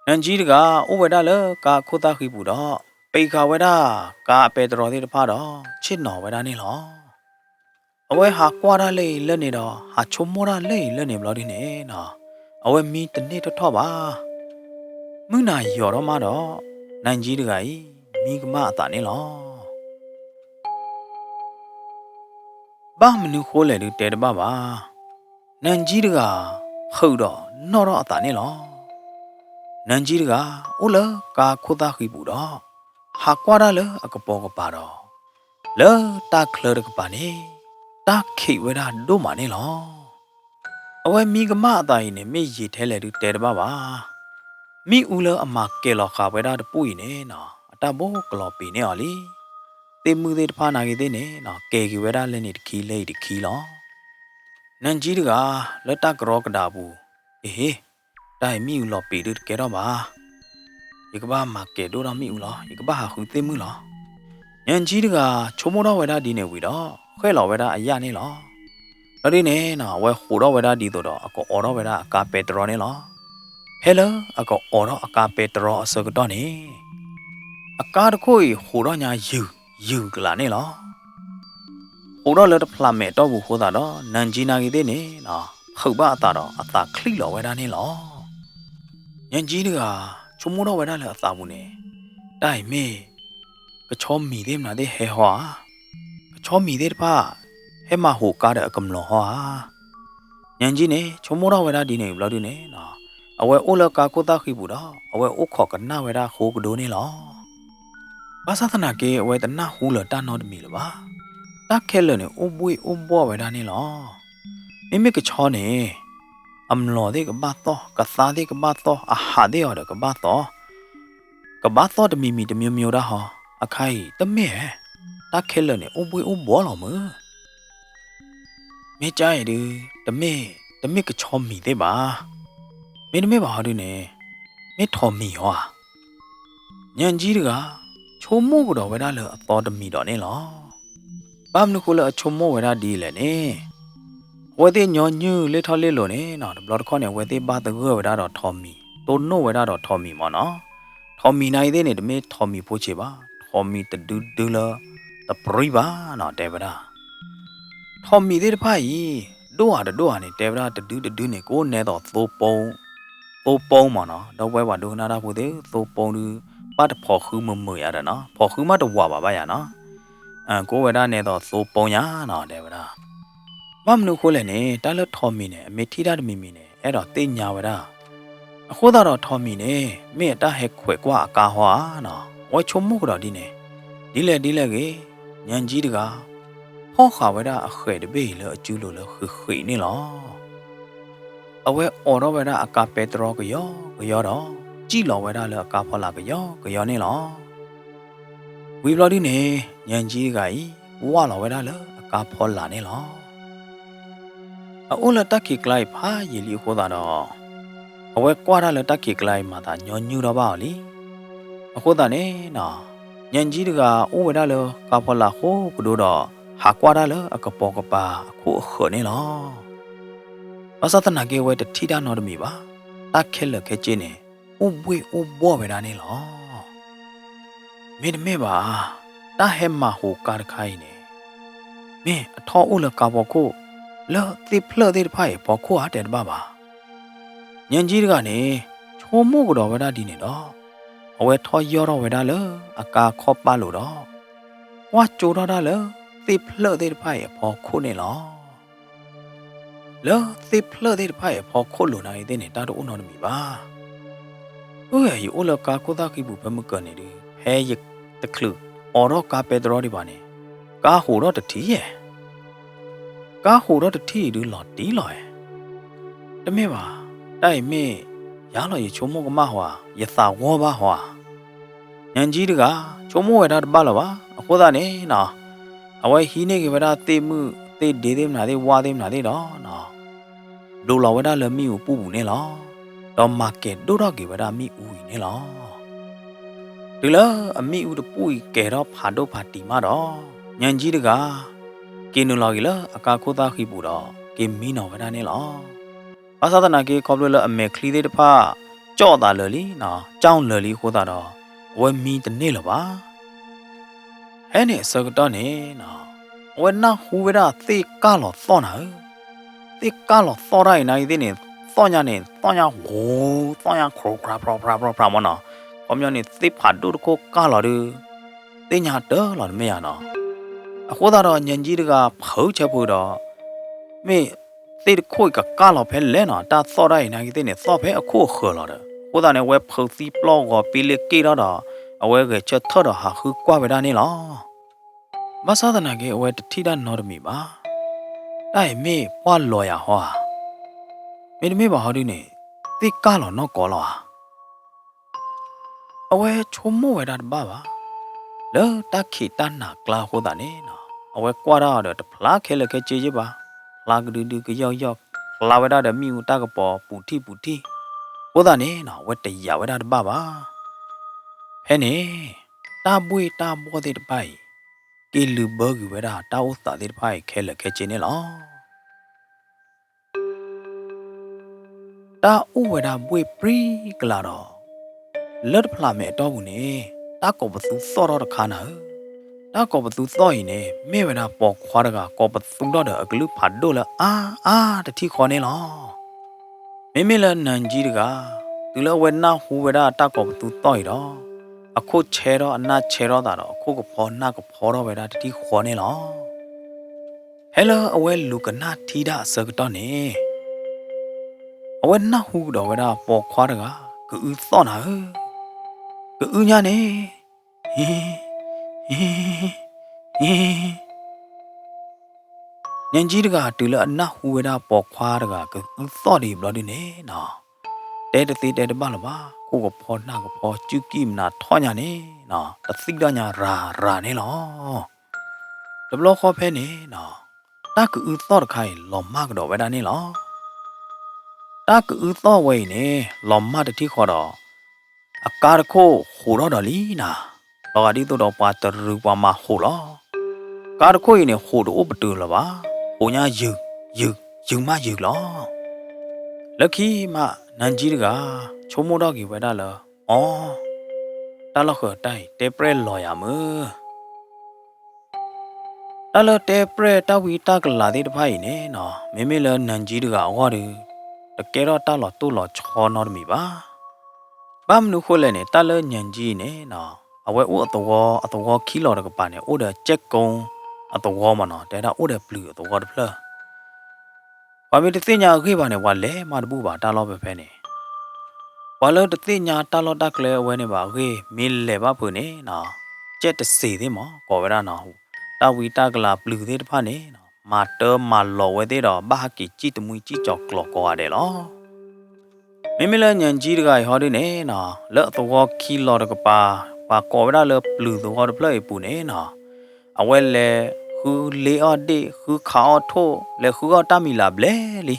နၢၣ်ကၠံတဂၤ အိၣ်ဝဲဒၣ်လၢကါခိၣ်သၣ်ဃံပူၤဒီး ပံးဃာ်ဝဲဒၣ် ကါအပဲတြီသ့ၣ်တဖၣ်ဒီး ဆ့ၣ်နီၤဝဲဒၣ်န့ၣ်လီၤ. အဝဲဟးကွၢ်တၢ်လၢအံၤလၢန့ၣ်ဒီး ဟးဆိကမိၣ်တၢ်လၢအံၤလၢန့ၣ်ဘျီဒုန့ၣ်နီၤ, အဝဲမံတန့ၢ်ထီၣ်ထီၣ်ဘၣ်. မုၢ်နၤယီၤထီၣ်မးဒီး နၢၣ်ကၠံတဂၤအံၤ မံကမၣ်အသးန့ၣ်လီၤ. ဘၣ်မနုၤဃိလဲၣ်ဒုတဲတဘၣ်ဘၣ်. နၢၣ်ကၠံတဂၤ ဖုးဒီးနီၣ်ထီၣ်အသးန့ၣ်လီၤ. နၢၣ်ကၠံတဂၤ အိၣ်လၢကါခိၣ်သၣ်ဃံပူၤဒီး ဟးကွၢ်တၢ်လၢအကပိာ်ကပၤဒီး လၢတၢ်ချၢတကပၤန့ၣ် တၢ်ခံးဝဲဒၣ်ဒိၣ်မးန့ၣ်လီၤ. အဝဲမံကမၣ်အသးအံၤန့ၣ် မ့ၢ်ယံာ်ထဲလဲၣ်ဒုတဲတဘၣ်ဘၣ်. မ့ၣ်အူလၢအမၤကဲၤလီၤဃာ်ဝဲဒၣ်တပူၤအံၤန့ၣ်နီၤ အတၢ်ဘိကလီၤပံာ်န့ၢ်အီၤလံ. သ့ၣ်မုၣ်သ့ၣ်တဖၣ်နာ်က့သ့ၣ်န့ၣ်နီၤ ကဲၤက့ၤဝဲဒၣ်လၢန့ၣ်တခံလၢအံၤတခံလီၤ. နၢၣ်ကၠံတဂၤ လၢတၢ်ကရီကဒးအပူၤ, အ့ဟ့, တၢ်အံၤမ့ၣ်အူလီၤပံာ်ဒုတကဲထီၣ်ဘၣ်. ယကဘၣ်မၤကဲၤဒိၣ်ထီၣ်မ့ၣ်အူလီၤ, ယကဘၣ်ဟးဃုသ့ၣ်မုၣ်လီၤ. နၢၣ်ကၠံတဂၤ ဆိကမိၣ်ထီၣ်ဝဲဒၣ်ဒ်န့ၣ်ဝံၤဒီး ဃဲၣ်လီၤဝဲဒၣ်အယၣ်န့ၣ်လီၤ. လီၤဒ်န့ၣ်နီၤ အဝဲဟးထီၣ်ဝဲဒၣ်ဒ်သိးဒီး အကအိးထီၣ်ဝဲဒၣ်အကါပဲတြီန့ၣ်လီၤ. ဖဲလၢအကအိးထီၣ်အကါပဲတြီအဆၢကတီၢ်န့ၣ် အကါတခိၣ်အံၤဟးထီၣ်ညါယုၢ်ယုၢ်ကလာ်န့ၣ်လီၤ. ဟးထီၣ်လၢတဖျးမဲာ်တီၢ်ပူၤအဃိသတးဒီး နၢၣ်ကၠံနာ်က့သ့ၣ်န့ၣ်နီၤ ဖုးဘၣ်အသးဒီးအသးချံးလီၤဝဲဒၣ်န့ၣ်လီၤ. နၢၣ်ကၠံတဂၤ ဆိကမိၣ်ထီၣ်ဝဲဒၣ်လၢအသးပူၤန့ၣ်, တၢ်အံၤမ့ၢ် ကဆီမံၤသ့ၣ်မနုၤသ့ၣ်ဟဲဟီဧါ. ကဆီမံၤသ့ၣ်တဖၣ် ဟဲမၤဟးကါဒီးအကမျီၤဟီဧါ. နၢၣ်ကၠံန့ၣ် ဆိကမိၣ်ထီၣ်ဝဲဒၣ်ဒ်န့ၣ်ဘျီဒုန့ၣ်နီၤ အဝဲအိၣ်လၢကါခိၣ်သၣ်ဃံပူၤဒီး အဝဲအိၣ်ခိးကနၣ်ဝဲဒၣ်ဃိကဒိန့ၣ်လီၤ. ဘၣ်ဆၣ်သနာ်က့ အဝဲတနၢ်ဟူလၢၤတၢ်နီတမံၤလၢၤဘၣ်. တၢ်ခဲလၢာ်န့ၣ် အိၣ်ဘှ့ၣ်အိၣ်ဘှီၣ်ဝဲဒၣ်န့ၣ်လီၤ. မ့မ့ၢ်ကဆီန့ၣ် အမျီၤသ့ၣ်ကဘၣ်သီၣ်, ကသါသ့ၣ်ကဘၣ်သီၣ်, အဟးသ့ၣ်အီၤဒီးကဘၣ်သီၣ်, ကဘၣ်သီၣ်တမံၤမံၤတမျိုးမျိုးဒၣ်ဟီ, အခါအံၤတမ့ၢ်ဧါ. တၢ်ခဲလၢာ်န့ၣ် အိၣ်ဘှ့ၣ်အိၣ်ဘှီၣ်လီၤမုၢ်. မ့ၢ်ကါအံၤဒု တမ့ၢ်, တမ့ၢ်ကဆီမံၤသ့ၣ်ဘၣ်. မ့တမ့ၢ်ဘၣ်ဟီဒုန့ၣ် မ့ၢ်ထိးမံၤဟီဧါ. နၢၣ်ကၠံတဂၤ ဆိကမိၣ်ကဒီးဝဲဒၣ်လၢအသီတမံၤဒီးန့ၣ်လီၤ. ဘၣ်မနုၤဃိလၢအဆိကမိၣ်ဝဲဒၣ်ဒ်လဲၣ်န့ၣ်, အဝဲသ့ၣ်ညီနုၢ်လ့ၣ်ထီၣ်လ့ၣ်လီၤန့ၣ်နီၤ တဘျီတခီၣ်န့ၣ် အဝဲသ့ၣ်ဘၣ်သဂၢၢ်ဝဲဒၣ်ဒီးထိးမံၤ, တိၢ်နီၣ်ဝဲဒၣ်ဒီးထိးမံၤမ့ၢ်နီၤ. ထိးမံၤနာ်က့သ့ၣ်န့ၣ် တမ့ၢ်ထိးမံၤဖိဆံးဘၣ်, ထိးမံၤတဒုဒုလၢ တပြံဘၣ်နီၤ တဲဝဲဒၣ်. ထိးမံၤသ့ၣ်တဖၣ်အံၤ ဒိၣ်ဧါတဒိၣ်ဧါန့ၣ် တဲဝဲဒၣ်တဒုတဒုန့ၣ် ကအိၣ်နဲသိးသိပူ, သိပူမ့ၢ်နီၤ, ဒီပုၢ်ဝဲၢ်ပှၤဒိကနၣ်တၢ်ဖိသ့ၣ် သိပူဒု ဘၣ်တဖိးဃုမုာ်မုာ်ယၤဒီးနီၤ, ဖိးဃုမးတဝၤဘၣ်ဘၣ်ယၤနီၤ, ကအိၣ်ဝဲဒၣ်နဲသိးသိပူညါနီၤ တဲဝဲဒၣ်. ဘၣ်မနုၤအဃိလဲၣ်န့ၣ် တၢ်လၢထိးမံၤန့ၣ် အမ့ၢ်ထံၣ်တၢ်တမံၤမံၤန့ၣ် အဲၣ်ဒိးသ့ၣ်ညါဝဲဒၣ်. အဃိသတးဒီးထိးမံၤန့ၣ် မ့ၢ်အတၢ်ဟဲခွဲးကွၢ်အကါဟီဧါနီၤ, အဝဲဆိကမိၣ်ကဒီးဒ်န့ၣ်, ဒ်လဲၣ်ဒ်လဲၣ်ဂ့ၤ, နၢၣ်ကၠံတဂၤ ဖီၣ်ဃာ်ဝဲဒၣ်အဃဲးတဘ့ၣ်အံၤလၢအစုလိၤလၢဃံးဃံးန့ၣ်လီၤ. အဝဲအိးထီၣ်ဝဲဒၣ်အကါပဲတြီကယီကယီဒီး စံၣ်လီၤဝဲဒၣ်လၢအကါဖီလာ်ကယီကယီန့ၣ်လီၤ. ဝံၤဘျီဒုန့ၣ် နၢၣ်ကၠံတဂၤအံၤ ဝၢ်လီၤဝဲဒၣ်လၢအကါဖီလာ်န့ၣ်လီၤ. အအိၣ်လၢတၢ်ခံးကျါအံၤဖးယံာ်လံအဃိသတးဒီး အဝဲကွၢ်တၢ်လၢတၢ်ခံးကျါအံၤမၤသးညီနုၢ်ထီၣ်ဘၣ်အီၤလံ. အဃိသတးန့ၣ်နီၤ နၢၣ်ကၠံတဂၤအိၣ်ဝဲဒၣ်လၢကါဖီလာ်ဃိကဒိဒီး ဟးကွၢ်တၢ်လၢအကပိာ်ကပၤအခိၣ်အဃၢၤန့ၣ်လီၤ. ဘၣ်ဆၣ်သနာ်က့အဝဲတထံၣ်တၢ်နီတမံၤဘၣ်, တၢ်ခဲလၢာ်ခဲဆ့န့ၣ် အိၣ်ဘှ့ၣ်အိၣ်ဘှီၣ်ဝဲဒၣ်န့ၣ်လီၤ. မ့တမ့ၢ်ဘၣ်, တၢ်ဟဲမၤဟးကါတခါအံၤန့ၣ် မ့ၢ်အထီၣ်အိၣ်လၢကါဖီခိၣ် လၢသ့ၣ်ဖျၢၣ်သ့ၣ်တဖၣ်အံၤအဖီခိၣ်ဧါတဲတဘၣ်ဘၣ်. နၢၣ်ကၠံတဂၤန့ၣ် ဆိကမိၣ်ကဒီးဝဲဒၣ်ဒ်န့ၣ်ဒီး အဝဲထီၣ်ယီၢ်ထီၣ်ဝဲဒၣ်လၢအကါခီၣ်ပၢ်လိၤဒီး ကွၢ်ကၠိထီၣ်တၢ်လၢသ့ၣ်ဖျၢၣ်သ့ၣ်တဖၣ်အံၤအဖီခိၣ်န့ၣ်လီၤ. လၢသ့ၣ်ဖျၢၣ်သ့ၣ်တဖၣ်အံၤအဖီခိၣ်လိၤနာ်က့သ့ၣ်န့ၣ် တၢ်တအိၣ်နီတမံၤဘၣ်. အၢ ယအိၣ်လၢကါခိၣ်သၣ်ဃံပူၤဖဲမုၢ်ကၢၤန့ၣ်ဒု ဖဲယတချုးအိးထီၣ်ကါပဲတြီဒံးဘၣ်န့ၣ် ကါဟးထီၣ်တထံၣ်ယဲၢ် ကါဟးထီၣ်တထံၣ်အံၤဒုလီၤတံၢ်လီၤဧါ. တမ့ၢ်ဘၣ်, တၢ်အံၤမ့ၢ်ယၤလီၤ ယဆိကမိၣ်ကမၣ်ဟီဧါ, ယသးဂီၢ်ဘၣ်ဟီဧါ. နၢၣ်ကၠံတဂၤ ဆိကမိၣ်ဝဲဒၣ်တဘၣ်လၢၤဘၣ်. အဃိသတးန့ၣ်နီၤ အဝဲဟံးန့ၢ်က့ၤဝဲဒၣ်သ့ၣ်မုၣ်သ့ၣ်ဒ့သ့ၣ်မနုၤသ့ၣ်ဝၣ်သ့ၣ်မနုၤသ့ၣ်ဒီး ဘျိးလီၤဝဲဒၣ်လၢမ့ၣ်အူပူၤပူၤန့ၣ်လီၤ. ဒီးမၤကဲၤဒိၣ်ထီၣ်က့ၤဝဲဒၣ်မ့ၣ်အူအံၤန့ၣ်လီၤ. တုၤလၢအမ့ၣ်အူတပူၤအံၤကဲၤထီၣ်ဖးဒိၣ်ဖးတံၢ်မးဒီး နၢၣ်ကၠံတဂၤ က့ၤနုာ်လီၤက့ၤလၢအကါခိၣ်သၣ်ဃံပူၤဒီး က့ၤမံနီၤဝဲဒၣ်န့ၣ်လီၤ. ဘၣ်ဆၣ်သနာ်က့ ခီဖျိလၢအမဲာ်ချံသ့ၣ်တဖၣ် ကၠီၣ်သးလၢာ်လံနီၤ, ကၠီၣ်လၢာ်လံအဃိသတးဒီး အဝဲမံတန့ၢ်လၢၤဘၣ်. ဖဲန့ၣ်အဆၢကတီၢ်န့ၣ်နီၤ, အဝဲနၢ်ဟူဝဲဒၣ်သ့ၣ်ကၢ်လီၤသီၣ်နၤဧၢ, သ့ၣ်ကၢ်လီၤသီၣ်တၢ်အံၤနာ်က့ၤသ့ၣ်န့ၣ်, သီၣ်ညါန့ၣ် သီၣ်ညါဂိၤ, သီၣ်ညါခြိဖြးဖြီဖြးဖြီဖြးမၢ်နီၤ, ခီပညီန့ၣ် သ့ၣ်ဖးဒိၣ်တခိၣ်ကၢ်လီၤဒုး သ့ၣ်ညါတၢ်လီၤတမ့ၢ်ယါနီၤ. အဃိသတးဒီးညၣ်ကၠံတဂၤဖုးဆၢဖုးဒီး မ့ၢ်သ့ၣ်တခိၣ်အံၤကကၢ်လီၤဖဲလဲၣ်နီၤ, တၢ်သီၣ်တၢ်အံၤနာ်က့ၤသ့ၣ်န့ၣ် သီၣ်ဖဲအခိၣ်အဃၢၤလီၤဒီး အဃိသတးန့ၣ် အဝဲဖုးသံပျီၢ်ဂီၤပ့လ့က့ၣ်ထီၣ်ဒီး အဝဲဂဲၤဆၢထၢၣ်ဒီးဟးဃုကွၢ်ဝဲဒၣ်န့ၣ်လီၤ. ဘၣ်ဆၣ်သနာ်က့ အဝဲတထံၣ်တၢ်နီတမံၤဘၣ်. တၢ်အံၤမ့ၢ်ပှၢ်လီၤယၤဟီဧါ, မ့တမ့ၢ်ဘၣ်ဟီဒုန့ၣ် သ့ၣ်ကၢ်လီၤနီၢ်ကီၢ်လီၤဧါ. အဝဲဆိကမိၣ်ဝဲဒၣ်တဘၣ်ဘၣ်, လၢတၢ်ခံးတၢ်နၤကျါအဃိသတးန့ၣ်နီၤ, အဝဲကွၢ်တၢ်အီၤဒီးတဖျါခဲလၢာ်ခဲဆ့ယ့ၢ်ဘၣ်, ဖျါကဒုဒုကယီၢ်ယီၢ်, ဖျါဝဲဒၣ်ဒီးမ့ၣ်အူတၢ်ကပီၤပူၤထံၣ်ပူၤထံၣ်, အဃိသတးန့ၣ်နီၤ အဝဲတယာ်ဝဲဒၣ်တဘၣ်ဘၣ်. ဖဲန့ၣ် တၢ်ဘှ့ၣ်တၢ်ဘှီၣ်သ့ၣ်တဖၣ်အံၤ က့ၤလုၢ်ဘၢက့ၤဝဲဒၣ်တၢ်အိၣ်သးသ့ၣ်တဖၣ်အံၤခဲလၢာ်ခဲဆ့န့ၣ်လီၤ. တၢ်အိၣ်ဝဲဒၣ်ဘှ့ၣ်ပြံကလးဒီး လၢတဖျးမဲာ်အတီၢ်ပူၤန့ၣ် တၢ်ကိးပသူသီၣ်ထီၣ်တခါနၤဧၢ, တၢ်ကိးပသူသီၣ်အံၤန့ၣ် မ့ၢ်ဝဲဒၣ်ပိာ်ခွါတဂၤ ကိးပသူထီၣ်ဒီးအကလုၢ်ဖးဒိၣ်လၢအါအါတထံၣ်ဃီန့ၣ်လီၤ. မ့မ့ၢ်လၢနၢ်ကၠံတဂၤ တုၤလၢအဝဲနၢ်ဟူဝဲဒၣ်တၢ်ကိးပသူသီၣ်အံၤဒီး အခိၣ်ဆဲထီၣ်အနၢ်ဆဲထီၣ်သးဒီး အခိၣ်ကဖီနၢ်ကဖီထီၣ်ဝဲဒၣ်တထံၣ်ဃီန့ၣ်လီၤ. ဖဲလၢအဝဲလူၤကနၣ်ထံတၢ်အဆၢကတီၢ်န့ၣ် အဝဲနၢ်ဟူကဒီးဝဲဒၣ်ပိာ်ခွါတဂၤ ကအုသီၣ်နၤဧၢ, ကအုညါန့ၣ် ဟံ ဟံ ဟံ နၢ်ကၠံတဂၤတုၤလၢအနၢ်ဟူဝဲဒၣ်ပိာ်ခွါတဂၤကအုသီၣ်ဒံးဘျီဒုန့ၣ်နီၤ, တဲတသ့တဲတဘၣ်လၢၤဘၣ်, ခိၣ်ကဖီနၢ်ကဖီစုကံၢ်မနၤထီၣ်ညါန့ၣ်နီၤ, တသံၣ်ဒီးညါရၤရၤန့ၣ်လီၤ. တဘျီဃီဖဲန့ၣ်နီၤ, တၢ်ကအုသီၣ်တခါအံၤလီၤမၢ်ကဒီးဝဲဒၣ်န့ၣ်လီၤ. တၢ်ကအုသီၣ်ဝဲအံၤန့ၣ် လီၤမၢ်တထံၣ်ဃီဒီး အကါတခိၣ်ဟိးထီၣ်ဒီးလံနၤ, လီၤဂာ်ဒ်သိးဒီးပှၤတရူးပှၤမၤဟိးလီၤ. ကါတခိၣ်အံၤန့ၣ် ဟိးတအိၣ်ပတုာ်လၢၤဘၣ်, ဟိးညါယုာ် ယုာ် ယုာ်မးယုာ်လီၤ. လၢခံမး နၢ်ကၠံတဂၤ ဆိကမိၣ်ထီၣ်က့ၤဝဲဒၣ်လၢ အီ တၢ်လီၢ်ဃၢၤတၢ်အံၤ တဲပြဲၢ်လီၤယၤမုၢ် တၢ်လၢတဲပြဲၢ်တၢ်ဝံတၢ်ကလၤသ့ၣ်တဖၣ်အံၤန့ၣ်နီၤ, မ့မ့ၢ်လၢနၢ်ကၠံတဂၤအဂီၢ်ဒီး တကဲထီၣ်တၢ်လီၤတိၢ်လီၤဆီနီတမံၤဘၣ်. ဘၣ်မနုၤဃိလဲၣ်န့ၣ် တၢ်လၢနၢ်ကၠံအံၤန့ၣ်နီၤ, အဝဲအိၣ်အသဝီ အသဝီခံလီၤတကပၤန့ၣ် အိၣ်ဒီးကၠဲၣ်ကိအသဝီမ့ၢ်နီၤ, တဲဒၣ်အိၣ်ဒီးပျုၤအသဝီတဖျၢၣ် ပှၤမ့ၢ်တသ့ၣ်ညါအဂ့ၢ်ဘၣ်န့ၣ် ပှၤလဲၤမးတဘူၣ်ဘၣ်တၢ်လီၢ်ဖဲဖဲန့ၣ်, ပှၤလၢတသ့ၣ်ညါတၢ်လီၢ်တၢ်ကျဲအဝဲန့ၣ်ဘၣ်အဂ့ၢ် မ့ၢ်လဲၤဘၣ်ဖုးန့ၣ်နီၤ, ကၠဲၣ်တစ့ၤသ့ၣ်မး ကိးဝဲဒၣ်နီၤ, တၢ်ဝံတၢ်ကလၤပျုၤသ့ၣ်တဖၣ်န့ၣ်နီၤ မၤတၢ်မၤလီၤဝဲသ့ၣ်ဒီး ဘၣ်ဟးက့ၤစံၣ်တမှံစံၣ်ကၠီၤကျီၤကိးဂၤဒဲးလီၤ. မ့မ့ၢ်လၢနၢ်ကၠံတဂၤအံၤဟီဒုန့ၣ်နီၤ, လၢအသဝီခံလီၤတကပၤ ပှၤကိးဝဲဒၣ်လၢပျုၤသဝီတဖျၢၣ်အံၤပူၤန့ၣ်နီၤ, အဝဲလဲၤဃုလ့အီၣ်ဒ့ၣ် ဃုခးအီၣ်ထိၣ် လဲၤဃုအီၣ်တၢ်မံၤလၢ်ဘျဲၣ်လံ.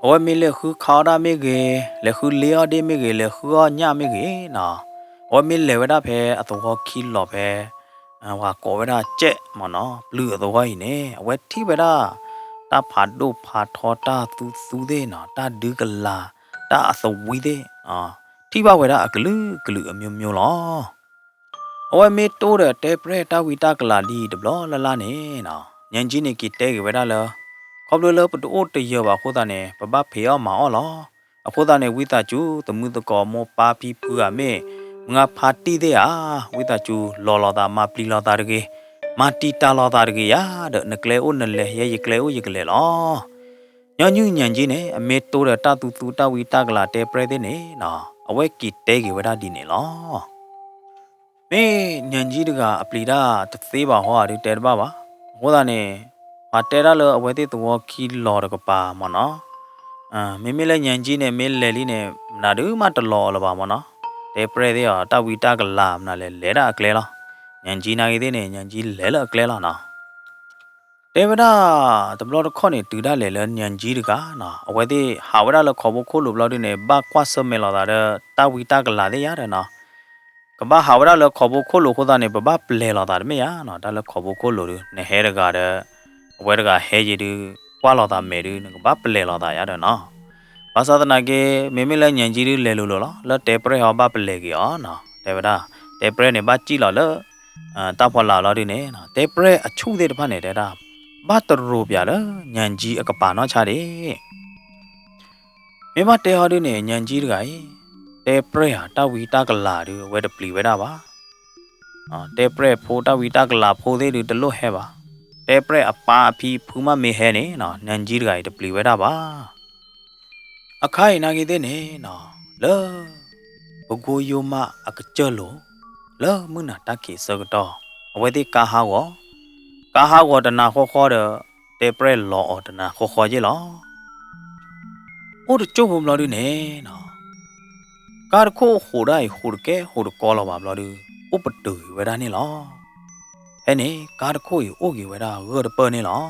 အဝဲမ့ၢ်လဲၤဃုခးအီၣ်တၢ်မ့ၢ်ဂ့ၤ, လဲၤဃုလ့အီၣ်ဒ့ၣ်မ့ၢ်ဂ့ၤ, လဲၤဃုအီၣ်ညၣ်မ့ၢ်ဂ့ၤနီၤ, အဝဲမ့ၢ်လဲၤဝဲဒၣ်ဖဲအသဝီခံလီၤဖဲ ပှၤကိးဝဲဒၣ်ကၠဲၣ်မ့ၢ်နီၤ ပျုၤအသဝီအံၤန့ၣ် အဝဲထံၣ်ဝဲဒၣ် တၢ်ဖးဒိၣ်ဖးထီတၢ်သူသူသ့ၣ်နီၤ တၢ်ဒုကလၤ တၢ်အသဝံသ့ၣ် ထံၣ်ဘၣ်ဝဲဒၣ်အကလုာ်ကလုာ်အမျိုးမျိုးလီၤ. အဝဲမ့ၢ်တိၢ်ဒီးတဲပြဲၢ်တၢ်ဝံတၢ်ကလၤဒ်အံၤတဘျီလၢ်လၢ်န့ၣ်နီၤ, နၢ်ကၠံန့ၣ်က့ၤတဲက့ၤဝဲဒၣ်လၢ ခီဖျိလၢပတအိၣ်တယၢၤဘၣ်အဃိသတးန့ၣ် ပဘၣ်ဖံးအီၣ်မၤအီၣ်လီၤ. အဃိသတးန့ၣ် ဝံသးစူၤ သမုသကိးမိၢ်ပၢ်ဖံဖုဧါမ့ၢ် မုၢ်ဂၢ်ဖါတံၢ်သ့ၣ်ဧါ, ဝံသးစူၤ လီၤလိာ်သး မၤပျံၤလိာ်သးတဂ့ၤ, မၤတံာ်တာ်လိာ်သးတဂ့ၤယၤဒီး နကျဲအိၣ်နလဲၤ ယဲယကျဲအိၣ်ယကလဲၤလီၤ. ညီနုၢ်နၢ်ကၠံန့ၣ် အမ့ၢ်တိၢ်ဒီးတၢ်သူသူတၢ်ဝံတၢ်ကလၤတဲပြဲၢ်သ့ၣ်န့ၣ်နီၤ, အဝဲက့ၤတဲက့ၤဝဲဒၣ်ဒ်န့ၣ်လီၤ. မ့ၢ်နၢ်ကၠံတဂၤအပျံၤတၢ်တသ့ဘၣ်ဟီဧါဒုးတဲတဘၣ်ဘၣ်. အဃိသတးန့ၣ် ပှၤတဲဒၣ်လၢအဝဲသ့ၣ်သဝီခံလီၤတကပၤမ့ၢ်နီၤ, မ့မ့ၢ်လၢနၢ်ကၠံန့ၣ် မ့ၢ်လဲၤလံန့ၣ် မနုၤဒုးမးတလီၤအီၤလၢၤဘၣ်မ့ၢ်နီၤ, တဲပြဲၢ်သ့ၣ်အီၤ တၢ်ဝံတၢ်ကလၤမနုၤလဲၣ် လဲၤဒၣ်အကျဲလီၤ. နၢ်ကၠံနာ်က့ၤသ့ၣ်န့ၣ် နၢ်ကၠံလဲၤလၢအကျဲလီၤနီၤ. တဲဝဲဒၣ် တဘျီတခီၣ်န့ၣ် တုၤဒၣ်လဲာ်လၢနၢ်ကၠံတဂၤနီၤ အဝဲသ့ၣ်ဟးဝဲဒၣ်လၢခီဖိခိၣ်လိၤဘျီဒုန့ၣ် ဘၣ်ကွၢ်ဆၢၣ်မဲာ်လိာ်သးဒီး တၢ်ဝံတၢ်ကလၤသ့ၣ်ယါဒီးနီၤ, ကဘၣ်ဟးဝဲဒၣ်လၢခီၣ်ဖိခိၣ်လိၤအဃိသတးန့ၣ် ပဘၣ်ပျဲၤလိာ်သးတမ့ၢ်ဧါနီၤ, တၢ်လၢခီၣ်ဖိခိၣ်လိၤဒုး နဟဲတဂၤဒီး အဝဲတဂၤဟဲယံၤဒုး ကွၢ်လိာ်သးမဲာ်ဒုး နကဘၣ်ပျဲၤလိာ်သးယါဒီးနီၤ. ဘၣ်ဆၣ်သနာ်က့ မ့မ့ၢ်လၢညၣ်ကၠံဒုးလဲၤလိၤလိၤလီၤ, လၢတဲပြဲၢ်ဟီဘၣ်ပလဲၤက့ၤအီၤနီၤ, တဲဝဲဒၣ် တဲပြဲၢ်န့ၣ် ဘၣ်စံၣ်လီၤလၢ တၢ်ဖီလာ်လီၤဒုးန့ၣ် တဲပြဲၢ်အဆူၣ်သ့ၣ်တဖၣ်န့ၣ် တဲဒၣ် ဘၣ်တရိၤပၠးလၢညၣ်ကၠံအကပၤနီၢ်ဆါဒံး မ့ၢ်ဘၣ်တဲဟီဒုးန့ၣ် ညၣ်ကၠံတဂၤအံၤ တဲပြဲၢ်ဧါ တၢ်ဝံတၢ်ကလၤဒုး အဝဲတပျံၤဝဲဒၣ်ဘၣ်. တဲပြဲၢ်ဖိတၢ်ဝံတၢ်ကလၤဖိသ့ၣ်ဒုးတလိၣ်ဟဲဘၣ်. တဲပြဲၢ်အပၢ်အဖံဖုမ့ၢ်မ့ၢ်ဟဲန့ၣ်နီၤ ညၣ်ကၠံတဂၤအံၤတပျံၤဝဲဒၣ်ဘၣ်. အခါအံၤနာ်က့သ့ၣ်န့ၣ်နီၤ လၢ ပကိယိမးအကစၢၢ်လိၤ လၢမုၢ်နၤတၢ်ခံးအဆၢကတီၢ် အဝဲသ့ၣ်ကါဟးဂီၤ, ကါဟးဂီၤတနၤဃီဃီဒီး တဲပြဲၢ်လီၤအီၤတနၤဃီဃီယ့ၣ်လီၤ. အိၣ်တကၠိၢ်ဖိဘျီဒုးန့ၣ်နီၤ ကါတခိၣ်ဟူးဒၣ်အံၤ ဟူးတကဲဟူးတကီလီၤဘၣ်ဘျီဒုး အိၣ်ပတုာ်က့ၤဝဲဒၣ်န့ၣ်လီၤ. ဖဲန့ၣ် ကါတခိၣ်အံၤအိၣ်က့ၤဝဲဒၣ်ဂၢၢ်တပၢၢ်န့ၣ်လီၤ.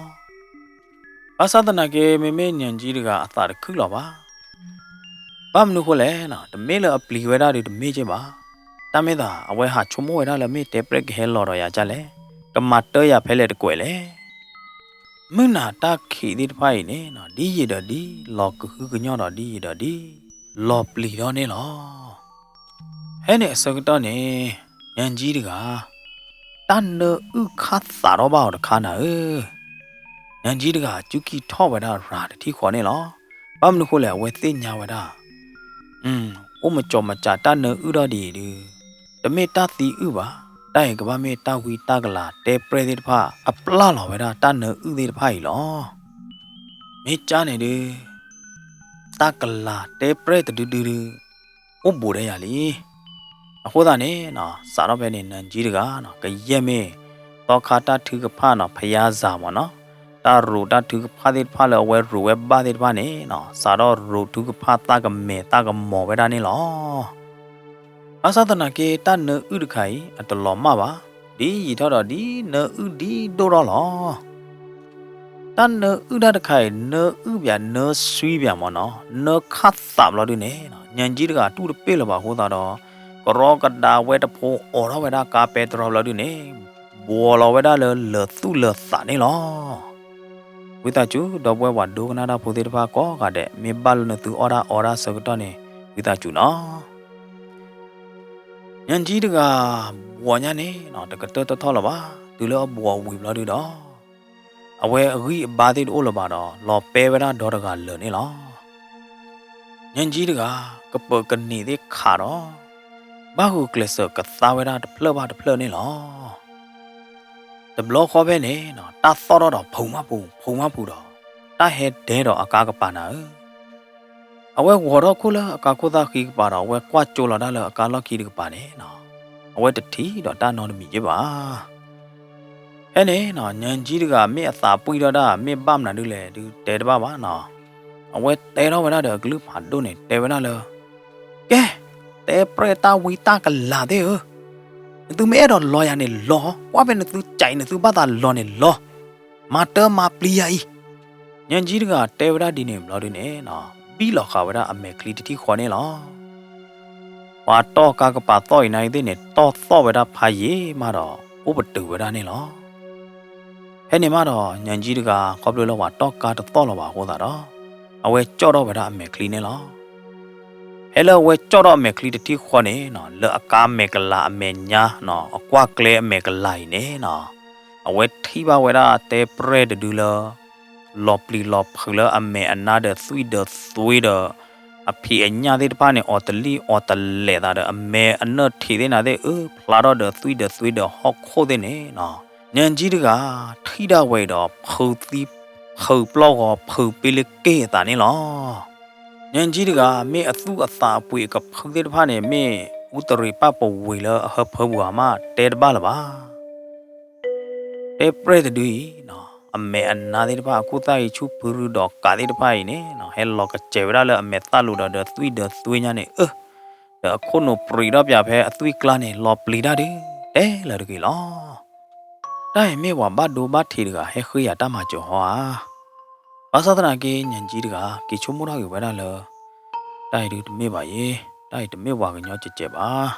ဘၣ်ဆၣ်သနာ်က့ မ့မ့ၢ်ညၣ်ကၠံတဂၤအသးတခုၣ်လီၤဘၣ်. ဘၣ်မနုၤဃိလဲၣ်နီၤ, တမ့ၢ်လၢအပျံၤဝဲဒၣ်ဒုးတမ့ၢ်က့ဘၣ်. တၢ်မ့ၢ်သး အဝဲဟးဆိကမိၣ်ဝဲဒၣ်လၢမ့ၢ်တဲပြဲၢ်ကဟဲလီၤဒီးယၤဒ်လဲၣ်, ကမၤတၢ်ယၤဖဲလဲၣ်တကွဲးလဲၣ်. မုၢ်နၤတၢ်ခံးသ့ၣ်တဖၣ်အံၤန့ၣ်နီၤ ဒ်ယံာ်ဒီးဒ် လီၤကဟုကညီၢ်ဒီးဒ်ယံာ်ဒီးဒ် လီၤပျံၤဒီးန့ၣ်လီၤ. ဖဲန့ၣ်အဆၢကတီၢ်န့ၣ် ညၣ်ကၠံတဂၤ တၢ်နၢအုၣ်ခါသးထီၣ်ဘၣ်အီၤတခါနၤဧၢ, ညၣ်ကၠံတဂၤ စုခံထီၣ်ဝဲဒၣ်ရၤတထံၣ်ဃီန့ၣ်လီၤ. ဘၣ်မနုၤဃိလဲၣ် အဝဲသ့ၣ်ညါဝဲဒၣ် အိၣ်မကၠီမကးတၢ်နၢအုၣ်ထီၣ်ဒ်အံၤဒုး တမ့ၢ်တၢ်သံအုၣ်ဘၣ်, တၢ်အံၤကဘၣ်မ့ၢ်တၢ်ဝံတၢ်ကလၤ တဲပြဲၢ်သ့ၣ်တဖၣ် အပျၢ်လီၤဝဲဒၣ်တၢ်နၢအုၣ်သ့ၣ်တဖၣ်အံၤလီၤ. မ့ၢ်ကၢ်န့ၣ်ဒုး တၢ်ကလၤတဲပြဲၢ်တဒုဒုဒု အိၣ်ဘူးဒီးယၤလံ. အဃိသတးန့ၣ်နီၤ စးထီၣ်ဖဲန့ၣ် ညၣ်ကၠံတဂၤနီၤ ကယဲၢ်မ့ၢ် သီခါတၢ်ထုကဖၣ်နီၤ ဖယါစၤမ့ၢ်နီၤ, တၢ်ရိးတၢ်ထုကဖၣ်သ့ၣ်တဖၣ်လၢအဝဲရိးဝဲဘၣ်သ့ၣ်တဖၣ်န့ၣ်နီၤ စးထီၣ်ရိးထုကဖၣ်သၣ်ကမဲာ်သၣ်ကမီၤဝဲဒၣ်န့ၣ်လီၤ. ဘၣ်ဆၣ်သနာ်က့ တၢ်နၢအုၣ်တခါအံၤ အတလီၤမၢ်ဘၣ်, ဒ်ယံာ်ထီၣ်ဒီးဒ်နၢအုၣ်ဒ်ဒိၣ်ထီၣ်လီၤ. တၢ်နၢအုၣ်တၢ်တခါအံၤ နၢအုၣ်ပၠးနၢဆှံပၠးမ့ၢ်နီၤ, နၢခါသးဘျီဒုန့ၣ် ညၣ်ကၠံတဂၤတူၢ်တပ့ၢ်လၢၤဘၣ်အဃိသတးဒီး ကရီကဒါဝဲတဖိအိးထီၣ်ဝဲဒၣ်ကါပဲတြီဘျီဒုန့ၣ် ဘှီလီၤဝဲဒၣ်လၢလၢာ်သူၣ်လၢာ်သးန့ၣ်လီၤ. ဝံသးစူၤ ဒီပုၢ်ဝဲၢ်ပှၤဒိကနၣ်တၢ်ဖိသ့ၣ်တဖၣ်ကိးဂၤဒဲး မ့ၢ်ဘၣ်လၢနသုအီၣ်တၢ်အီတၢ်ဆၢကတီၢ်န့ၣ် ဝံသးစူၤနီၤ. ညၣ်ကၠံတဂၤ ဘှီညါန့ၣ်နီၤ တကတၢၢ်တထီၣ်လၢၤဘၣ်, တုၤလၢအဘှီဝံၤဘျီဒုဒီး အဝဲအဂံၢ်အဘါသ့ၣ်တအိၣ်လၢၤဘၣ်ဒီး လီၤပဲဝဲဒၣ်ဒီတဂၤလၢာ်န့ၣ်လီၤ. ညၣ်ကၠံတဂၤ ကပၢၤကန့ၢ်သ့ၣ်ခးဒီး ဘၣ်ဂုာ်ကျဲးစၢးကသါဝဲဒၣ်တဖျၢၣ်ဘၣ်တဖျၢၣ်န့ၣ်လီၤ. တဘျီဃီဖဲန့ၣ်နီၤ တၢ်သီၣ်ထီၣ်ဒီးဖုးမးပူၤ ဖုးမးပူၤဒီး တၢ်ဟဲဒဲဒီးအကါကပၤနၤဧၢ, အဝဲဂီၤထီၣ်ခိၣ်လၢအကါခိၣ်သၣ်ဃံကပၤဒီး အဝဲကွၢ်ကၠိလီၤတၢ်လၢအကါလီၢ်ခံတကပၤန့ၣ်နီၤ အဝဲတထံၣ်ဒီးတၢ်နီတမံၤက့ဘၣ်. ဖဲန့ၣ်နီၤ ညၣ်ကၠံတဂၤ မ့ၢ်အသးပှံၢ်ထီၣ်ဒၣ် မ့ၢ်ဘၣ်မနုၤဒ်လဲၣ်ဒုးတဲတဘၣ်ဘၣ်နီၤ, အဝဲတဲထီၣ်ဝဲဒၣ်ဒီးအကလုၢ်ဖးဒိၣ်န့ၣ် တဲဝဲဒၣ်လၢ ကဲ, တဲပြဲၢ်တၢ်ဝံတၢ်ကလၤသ့ၣ်ဧၢ, နသုမ့ၢ်အဲၣ်ဒိးလီၤယၤန့ၣ်လီၤ, ကွၢ်ဖဲနသုကးအံၤ နသုဘၣ်သးလီၤန့ၣ်လီၤ, မၤတၢ်မၤပျံၤယၤအံၤ. ညၣ်ကၠံတဂၤတဲဝဲဒၣ်ဒ်န့ၣ်ဘျီဒုန့ၣ်နီၤ ဘံၣ်လီၤဃာ်ဝဲဒၣ်အမဲာ်ချံတထံၣ်ဃီန့ၣ်လီၤ. ပှၤတီၢ်ကါကပၤသီၣ်အံၤနၤအံၤသ့ၣ်န့ၣ် တီၢ်သီၣ်ဝဲဒၣ်ဖးယံာ်မးဒီး အိၣ်ပတုာ်ဝဲဒၣ်န့ၣ်လီၤ. ဖဲန့ၣ်မးဒီး ညၣ်ကၠံတဂၤ ခီဖျိလၢပှၤတီၢ်ကါတသီၣ်လၢၤဘၣ်အဃိသတးဒီး အဝဲကၠီၣ်ထီၣ်ဝဲဒၣ်အမဲာ်ချံန့ၣ်လီၤ. ဖဲလၢအဝဲကၠီၣ်ထီၣ်အမဲာ်ချံတထံၣ်ဃီန့ၣ်နီၤ လၢအကါအမဲာ်ကလၤအမဲာ်ညါနီၤ အကွၢ်ကျဲအမဲာ်ကလၤအံၤန့ၣ်နီၤ အဝဲထံၣ်ဘၣ်ဝဲဒၣ်တဲပြဲၢ်တဒုလၢ လီၤပျံၤလီၤဖုးလၢအမဲာ်အနါဒီးသွံၣ်ဒီးသွ့ဒီး အဖံးအညၣ်သ့ၣ်တဖၣ်န့ၣ် အီၤတလံၣ်အီၤတလဲာ်သးဒီး အမဲာ်အနၢၣ်ထံးသ့ၣ်နၤသ့ၣ် အၢဖျါထီၣ်ဒီးသွံၣ်ဒီးသွ့ဒီးဟီၣ်ခိၣ်သ့ၣ်န့ၣ်နီၤ ညၣ်ကၠံတဂၤ ထံၣ်ဒၣ်ဝဲအံၤဒီး ဖုးသံ ဖုးပျီၢ်ဂီၤ ဖုးပ့လ့က့ၢ်အသးန့ၣ်လီၤ. ညၣ်ကၠံတဂၤ မ့ၢ်အသူၣ်အသးအပှ့ၤအကဖုသ့ၣ်တဖၣ်န့ၣ် မ့ၢ်အူတရံးပၢ်ပဝ့ၤလၢအဟၢဖၢပူၤဧါမး တဲတဘၣ်လၢၤဘၣ်. တဲပြဲၢ်တဒုအံၤနီၤ အမဲာ်အနါသ့ၣ်တဖၣ် အခိၣ်သၣ်ဂံၢ်ဆူၣ်ဖုရူဒီးကးသ့ၣ်တဖၣ်အံၤန့ၣ်နီၤ ဟဲလီၤကစဲးဝဲဒၣ်လၢအမဲာ်သၣ်လိၤဒီး ဒီးသွံၣ်ဒီးသွ့ညါန့ၣ် အၢ ဒီးအခိၣ်နူာ်ပြံးထီၣ်ပၠးဖဲအသွံၣ်ကျါန့ၣ် လီၤပျံၤတၢ်ဒုး တဲလၢၤတဂ့ၤလီၤ. တၢ်အံၤမ့ၢ်ပှၤဘၣ်ဒိဘၣ်ထံးတဂၤ ဟဲဃ့ယၤတၢ်မၤစၢၤဟီဧါ. ဘၣ်ဆၣ်သနာ်က့ ညၣ်ကၠံတဂၤ က့ၤဆိကမိၣ်ထီၣ်က့ၤဝဲဒၣ်လၢ တၢ်အံၤဒုးတမ့ၢ်ဘၣ်ယ့ၣ်, တၢ်အံၤတမ့ၢ်ပှၤကညီကဲးကဲးဘၣ်.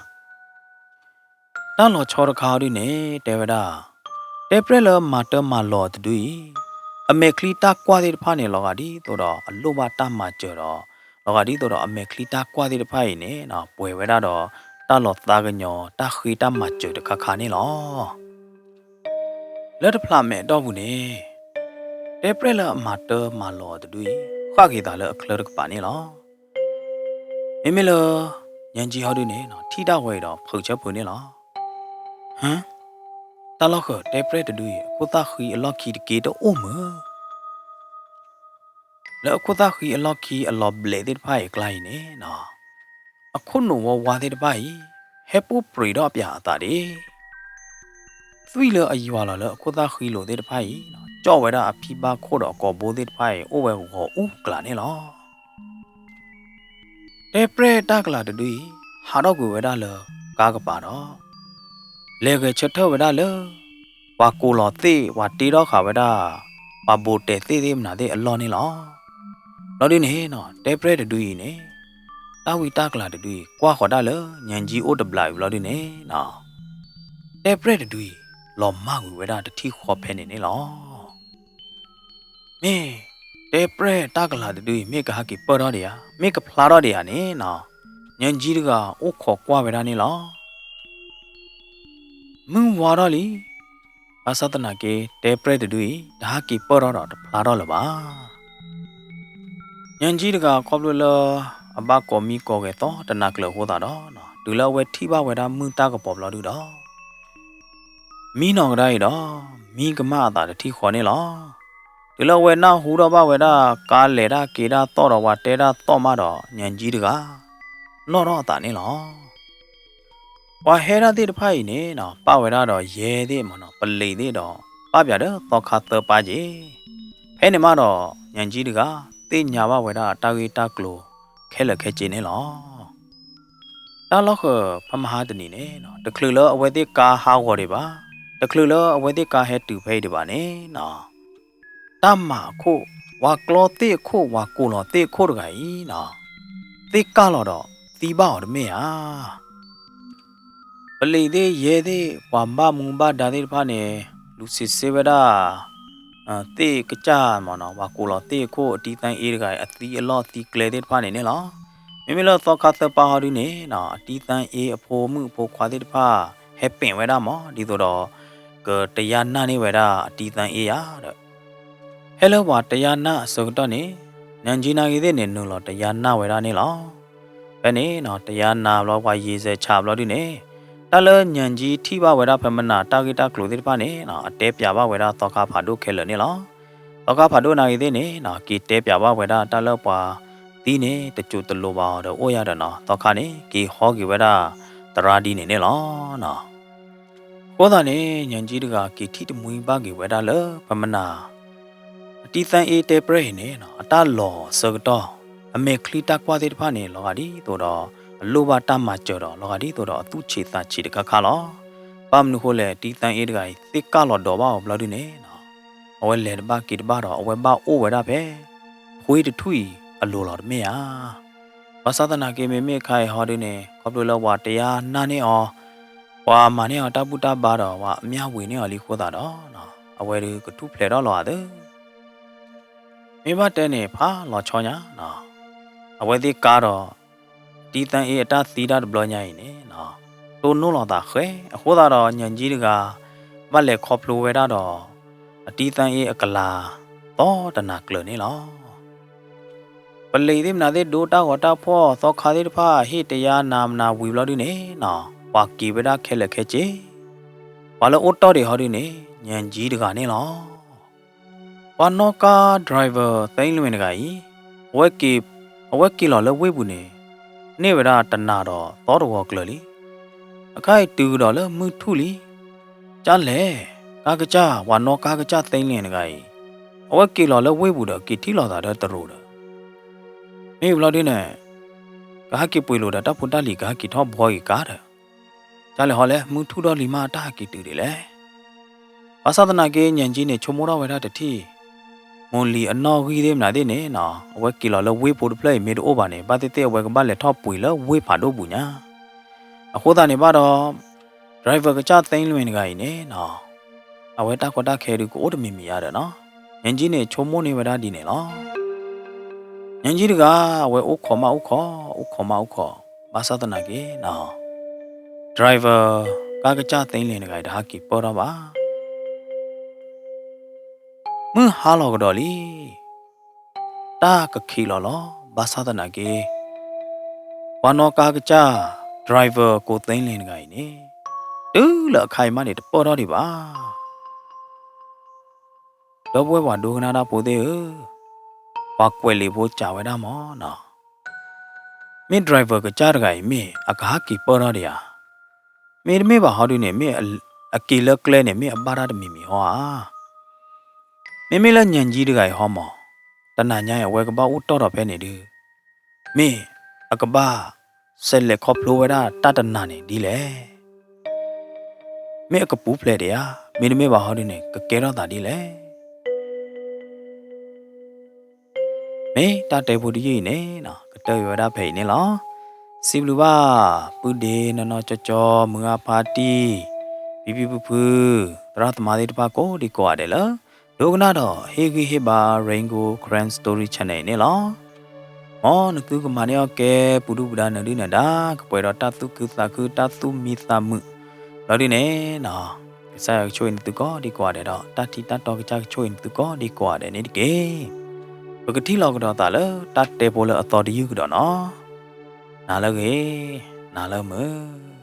တၢ်လီၤဆီတခါအီၤဒုန့ၣ် တဲဝဲဒၣ်, တဲပြဲၢ်လၢမၤတၢ်မၤလီၤတဒုအံၤ, အမဲာ်ချံတၢ်ကွၢ်သ့ၣ်တဖၣ်န့ၣ် လီၤဂာ်ဒ်သိးဒီးအလိၣ်ဘၣ်တၢ်မၤစၢၤဒီး, လီၤဂာ်ဒ်သိးဒီးအမဲာ်ချံတၢ်ကွၢ်သ့ၣ်တဖၣ်အံၤန့ၣ် ပှဲၤဝဲဒၣ်ဒီးတၢ်လီၤသးကညီၤ တၢ်ဃ့တၢ်မၤစၢၤတခါခါန့ၣ်လီၤ. လၢတဖျးမဲာ်အတီၢ်ပူၤန့ၣ် တဲပြဲၢ်လၢအမၤတၢ်မၤလီၤတဒုအံၤ ဃၣ်က့ၤသးလၢအချၢတကပၤန့ၣ်လီၤ. မ့မ့ၢ်လၢ ညၣ်ကၠံဟီဒုန့ၣ် ထံၣ်တၢ်ဝဲအံၤဒီးဖုးဆၢဖုးန့ၣ်လီၤ. ဟၢ, တၢ်လီၢ်ဃၢၤတဲပြဲၢ်တဒုအံၤ အခိၣ်သၣ်ဃံအလီၢ်ခံတက့တအိၣ်မုၢ် လၢအခိၣ်သၣ်ဃံအလီၢ်ခံအလီၤဘျဲးသ့ၣ်တဖၣ်အံၤအကျါအံၤန့ၣ်, အခိၣ်နူာ်ဝါဝါသ့ၣ်တဖၣ်အံၤ ဟဲပူၣ်ပြံးထီၣ်ပၠးအသးဒၣ်, သွံၣ်လၢအယွၤလီၤလၢအခိၣ်သၣ်ဃံလိၤသ့ၣ်တဖၣ်အံၤ ကၠီၣ်ဝဲဒၣ်အဖံဘၣ်ခိၣ်ဒီးအကိာ်ဘိသ့ၣ်တဖၣ်အံၤ အိၣ်ဝဲဂီၤအူကျးန့ၣ်လီၤ. တဲပြဲၢ်တၢ်ကလၤတဒုအံၤ ဟးထီၣ်ကွံာ်ဝဲဒၣ်လၢကါကပၤဒီး လဲၤဂဲၤဆၢထၢၣ်ဝဲဒၣ်လၢ ပှၤကိးလီၤသ့ၣ် ပှၤတ့ထီၣ်ဃာ်ဝဲဒၣ် ပှၤဘိးတဲာ်သ့ၣ်သ့ၣ်မနုၤသ့ၣ်အလီၢ်န့ၣ်လီၤ. ဘျီဒုန့ၣ် တဲပြဲၢ်တဒုအံၤန့ၣ် တၢ်ဝံတၢ်ကလၤတဒုအံၤ ကွၢ်ဃီၤဒၣ်လၢညၣ်ကၠံအိၣ်တဘျီအံၤဘျီဒုန့ၣ် တဲပြဲၢ်တဒုအံၤ လီၤမၢ်ကွံာ်ဝဲဒၣ်တထံၣ်ဃီဖဲန့ၣ်န့ၣ်လီၤ. မ့ၢ်တဲပြဲၢ်တၢ်ကလၤတဒုအံၤ မ့ၢ်ကဟဲက့ၤပၢၢ်ထီၣ်ဒံးဧါ, မ့ၢ်ကဖျါထီၣ်ဒံးဧါန့ၣ် ညၣ်ကၠံတဂၤအိၣ်ခိးကွၢ်ဝဲဒၣ်န့ၣ်လီၤ. မုၢ်ဝါထီၣ်လံ, ဘၣ်ဆၣ်သနာ်က့ တဲပြဲၢ်တဒုအံၤ တဟဲက့ၤပၢၢ်ထီၣ်ဒီးတဖျါထီၣ်လၢၤဘၣ်. ညၣ်ကၠံတဂၤခီဖျိလၢ အဘၣ်ကိးမံကိးဂဲၤသီတနၤကျၢၤအဃိသတးဒီး တုၤလၢအဝဲထံၣ်ဘၣ်ဝဲဒၣ်မုၢ်တၢ်ကပီၤဘျီဒုဒီး မံနီၢ်ကဒါအံၤဒီး မံကမၣ်အသးတထံၣ်ဃီန့ၣ်လီၤ. တုၤလၢအဝဲနၢ်ဟူထီၣ်ဘၣ်ဝဲဒၣ် ကါလဲၤတၢ်က့ၤတၢ်သီၣ်ဒီး ပှၤတဲတၢ်သီၣ်မးဒီး ညၣ်ကၠံတဂၤ လီၢ်ထီၣ်အသးန့ၣ်လီၤ. ပှၤဟဲဒၣ်သ့ၣ်တဖၣ်အံၤန့ၣ် ပၣ်ဝဲဒၣ်ဒီးယဲၢ်သ့ၣ်မးနီၤ ပလံးသ့ၣ်ဒီး ပၣ်ပၠးဒီးသီခါသၢပၢ်က့ၤ, ဖဲန့ၣ်မးဒီး ညၣ်ကၠံတဂၤ သ့ၣ်ညါဘၣ်ဝဲဒၣ်တၢ်ဂ့ၢ်တၢ်ကျိၤခဲလၢာ်ခဲဆ့န့ၣ်လီၤ. တၢ်လီၢ်ဃၢၤဖဲမဟါတနံၤန့ၣ် တချုးလၢအဝဲသ့ၣ်ကါဟးဂီၤဒံးဘၣ်, တချုးလၢအဝဲသ့ၣ်ကါဟဲတုၤဖဲအံၤဒံးဘၣ်န့ၣ် တၢ်မၤအခိၣ်, ပှၤကျီသ့ၣ်အခိၣ် ပှၤကိးလီၤသ့ၣ်အခိၣ်တဂၤအံၤ, သ့ၣ်ကၢ်လီၤဒီးသံဘၣ်အီၤတမ့ၢ်ဧါ. ပလံးသ့ၣ်ယဲၢ်သ့ၣ် ပှၤဘၣ်မူဘၣ်ဒါသ့ၣ်တဖၣ်န့ၣ် လူၤစံးဆ့ဝဲဒၣ် သ့ၣ်ကစၢ်မးနီၤ ပှၤကိးလီၤသ့ၣ်အခိၣ် အတံသၣ်အ့တဂၤအံၤ အသံအလီၢ်သံကျဲသ့ၣ်တဖၣ်န့ၣ်န့ၣ်လီၤ. မ့မ့ၢ်လၢသီခါသၢပၢ်ဟီဒုန့ၣ် အတံသၣ်အ့အဖိမုၣ်အဖိခွါသ့ၣ်တဖၣ် ဟဲပ့ၤဝဲဒၣ်မး ဒ်သိးဒီး ကတယါနၢ်န့ၢ်ဝဲဒၣ်အတံသၣ်အ့ယၤဒီး ဖဲလၢပှၤတယါနၢ်အဆၢကတီၢ်န့ၣ် ညၣ်ကၠံနာ်ဂ့ၤသ့ၣ်န့ၣ် နုာ်လီၤတယါနၢ်ဝဲဒၣ်န့ၣ်လီၤ. ဖဲန့ၣ်နီၤ တယါနၢ်ဘျီ ပှၤယံာ်စဲးဆးဘျီဒုန့ၣ် တၢ်လၢညၣ်ကၠံထံၣ်ဘၣ်ဝဲဒၣ်ဖဲမနၤတၢ်ဂ့ၢ်တၢ်ကျိၤသ့ၣ်တဖၣ်န့ၣ်နီၤ အတဲပၠးဘၣ်ဝဲဒၣ်သီခါဖးဒိၣ်ခဲလၢာ်န့ၣ်လီၤ. သီခါဖးဒိၣ်နာ်ဂ့ၤသ့ၣ်န့ၣ်နီၤ က့ၤတဲပၠးဘၣ်ဝဲဒၣ်တၢ်လၢပှၤသံန့ၣ် တစိၤတလိၤဘၣ်အီၤဒီးအိၣ်ယၤဒီးနီၤ သီခါန့ၣ် က့ၤဟီက့ၤဝဲဒၣ်သရၣ်ဒ်န့ၣ်န့ၣ်လီၤ. အဃိသတးန့ၣ် ညၣ်ကၠံတဂၤက့ၤထံၣ်တမှံဘၣ်က့ၤဝဲဒၣ်လၢဖဲမနၤ အတံသၣ်အ့တဲပြဲၢ်အံၤန့ၣ် အတၢ်လီၤအဆၢကတီၢ် အမဲာ်ချံတၢ်ကွၢ်သ့ၣ်တဖၣ်န့ၣ် လီၤဂာ်ဒ်သိးဒီး အလိၣ်ဘၣ်တၢ်မၤစၢၤဒီး လီၤဂာ်ဒ်သိးဒီးအသူၣ်ဆံးသးဆံးတခါခါလီၤ. ဘၣ်မနုၤဃိလဲၣ် တံသၣ်အ့တဂၤအံၤ သ့ၣ်ကၢ်လီၤဒီးဘၣ်အီၤဘျီဒုန့ၣ် အဝဲလဲၤတဘၣ်က့ၤတဘၣ်ဒီး အဝဲဘၣ်အိၣ်ဝဲဒၣ်ဖဲ ဖှ့တထူၣ်အံၤအလိၤလီၤတမ့ၢ်ဧါ. ဘၣ်ဆၣ်သနာ်က့ မ့မ့ၢ်အခါအံၤဟီဒုန့ၣ် ခီဖျိလၢပှၤတယါနၢ်န့ၢ်အီၤ ပှၤမၤန့ၢ်အီၤတၢ်ဘူၣ်တၢ်ဘါဒီး ပှၤမၠၢ်ဝံၤန့ၢ်အီၤလံအဃိသတးဒီး အဝဲဒုးကထူၣ်ဖျဲးထီၣ်လီၤဧါသၢ မ့ၢ်ဘၣ်တဲန့ၣ် ဖးလီၤဆီညါ အဝဲသ့ၣ်ကါဒီး တံသၣ်အ့အတၢ်သံတၢ်တဘျီညါအံၤန့ၣ် တိၢ်နီၣ်လိာ်သးဃဲ အဃိသတးဒီး ညၣ်ကၠံတဂၤ ဘၣ်လဲၤခီဖျိဝဲဒၣ်ဒီး အတံသၣ်အ့အကလၤ သီတနၤကျၢၤန့ၣ်လီၤ. ပလံးသ့ၣ်မနုၤသ့ၣ်ဒိတၢ်ဂီၤတၢ်ဖှီၣ် သီခါသ့ၣ်တဖၣ် ဟ့ၣ်တယါနၤမနၤဝံၤဘျီဒုန့ၣ်နီၤ ပှၤက့ၤဝဲဒၣ်ခဲလၢာ်ခဲဆ့ ပှၤလၢအိၣ်တီၢ်ဒံးဟီဒုန့ၣ် ညၣ်ကၠံတဂၤန့ၣ်လီၤ. ပှၤနီၣ်ကါ driver သ့လ့ၣ်တဂၤအံၤ အဝဲက့ၤလီၤလၢဝ့ၢ်ပူၤန့ၣ် န့ၢ်ဝဲဒၣ်တနၤဒီးသီတဂီၤကျၢၤလံ. အခါအံၤတုၤကဒီးလၢမုၢ်ထူၣ်လံ. ကၠၢ်လဲၣ်, ကါကစၢ် ပှၤနီၣ်ကါကစၢ်သ့လ့ၣ်တဂၤအံၤ အဝဲက့ၤလီၤလၢဝ့ၢ်ပူၤဒီး က့ၤထံၣ်လိာ်သးဒီးတရူးဒီး မ့ၢ်ဘျီဒုန့ၣ် ကဟဲက့ၤပှ့ၤလိာ်ဒီးတၢ်ဖိတၢ်လံၤ ကဟဲက့ၤထီၣ်ဘှီက့ၤကါဒီး ကၠၢ်လဲၣ်ဟီလဲၣ် မုၢ်ထူၣ်ထီၣ်လံမး တၢ်ဟဲက့ၤတုၤဒံးလဲၣ်. ဘၣ်ဆၣ်သနာ်က့ ညၣ်ကၠံန့ၣ် ဆိကမိၣ်ထီၣ်ဝဲဒၣ်တထံၣ် မိၢ်လံၤအနီၣ်ဂံၢ်သ့ၣ်မနုၤသ့ၣ်န့ၣ်နီၤ အဝဲက့ၤလီၤလၢဝ့ၢ်ဖိတဖျၢၣ်အံၤမ့ၢ်တအိၣ်ဘၣ်န့ၣ် ဘၣ်သ့ၣ်သ့ၣ်အဝဲကဘၣ်လဲၤထီၣ်ပှ့ၤလၢဝ့ၢ်ဖးဒိၣ်ပူၤညါ. အဃိသတးန့ၣ်ဘၣ်ဒီး driver ကစၢ်သ့လ့ၣ်တဂၤအံၤန့ၣ်နီၤ, အဝဲတၢ်ကီတၢ်ခဲဒုးကအိၣ်တမံၤမံၤဧါဒီးနီၤ, ညၣ်ကၠံန့ၣ် ဆိကမိၣ်န့ၢ်ဝဲဒၣ်ဒ်န့ၣ်လီၤ. ညၣ်ကၠံတဂၤ အဝဲအိၣ်ခိးမးအိၣ်ခိး, အိၣ်ခိးမးအိၣ်ခိး, ဘၣ်ဆၣ်သနာ်က့နီၤ, driver ကါကစၢ်သ့လ့ၣ်တဂၤအံၤ တဟးက့ၤပၢၢ်ထီၣ်ဘၣ်. မုၢ်ဟါလီၤကဒီးလံ, တၢ်ကခံးလီၤလီၤ, ဘၣ်ဆၣ်သနာ်က့ ပှၤနီၣ်ကါကစၢ် driver ကိးသ့လ့ၣ်တဂၤအံၤန့ၣ် တုၤလၢအခါအံၤမးန့ၣ် တပၢၢ်ထီၣ်ဒံးဘၣ်. ဒီပုၢ်ဝဲၢ်ပှၤဒိကနၣ်တၢ်ဖိသ့ၣ်ဧၢ, ပှၤကွဲးလံာ်ဖိစံးဝဲဒၣ်မးနီၤ, မ့ၢ် driver ကစၢ်တဂၤအံၤ မ့ၢ်အကဟးက့ၤပၢၢ်ထီၣ်ဒံးဧါ, မ့တမ့ၢ်ဘၣ်ဟီဒုန့ၣ် မ့ၢ်အက့ၤလၢကျဲန့ၣ် မ့ၢ်အဘၣ်တၢ်တမံၤမံၤဟီဧါ. မ့မ့ၢ်လၢညၣ်ကၠံတဂၤအံၤဟီမး, တနၤညါအံၤ အဝဲကဘၣ်အိၣ်တီၢ်ထီၣ်ဖဲန့ၣ်ဒုး, မ့ၢ်အကဘၣ် ဆဲးလဲၤခီဖျိဝဲဒၣ်တၢ်တနၤန့ၣ်ဒ်လဲၣ်. မ့ၢ်အကပူၤဖျဲးဒံးဧါ, မ့တမ့ၢ်ဘၣ်ဟီဒုန့ၣ် ကကဲထီၣ်သးဒ်လဲၣ်. မ့ၢ်တၢ်တဲဖိတယုၢ်အံၤန့ၣ်နီၤ ကတၢၢ်အံၤဝဲဒၣ်ဖဲအံၤန့ၣ်လီၤ. စံးဘျုးဘၣ် ပုၢ်ဒ့နီၢ်နီၢ်ကၠီကၠီ မုၢ်ဂၢ်ဖါတံၢ် ဖံဖံဖုဖု သရၣ်သမါသ့ၣ်တဖၣ်ကိးဒံကိးဂၤဒဲးလၢ ဒိကနၣ်ဒီးဟ့ၣ်ဂံၢ်ဟ့ၣ်ဘါ Rain Gold Karen Story Channel အံၤန့ၣ်လီၤ. မ်နသုကမၤန့ၢ်အီၣ်ကဲ ပူၤဒုၣ်ပူၤဒါ နဒုၣ်နဒါ ကပှဲၤဒီးတၢ်သူၣ်ခုသးခု တၢ်သူၣ်မံသးမုာ် လီၤဒုန့ၣ်နီၤ ကစၢ်ယွၤကဆိၣ်ဂ့ၤနသုကိးဒံကိးဂၤဒဲးဒီး တၢ်ထံတၢ်တီကစၢ်ကဆိၣ်ဂ့ၤနသုကိးဒံကိးဂၤဒဲးန့ၣ်တက့ၢ်. ပကထံၣ်လိာ်ကဒီးသးလၢတၢ်တဲဖိလၢအသီတယုၢ်ကဒီးနီၤ. နၤလၢဂ့ၤ, နၤလၢမုာ်.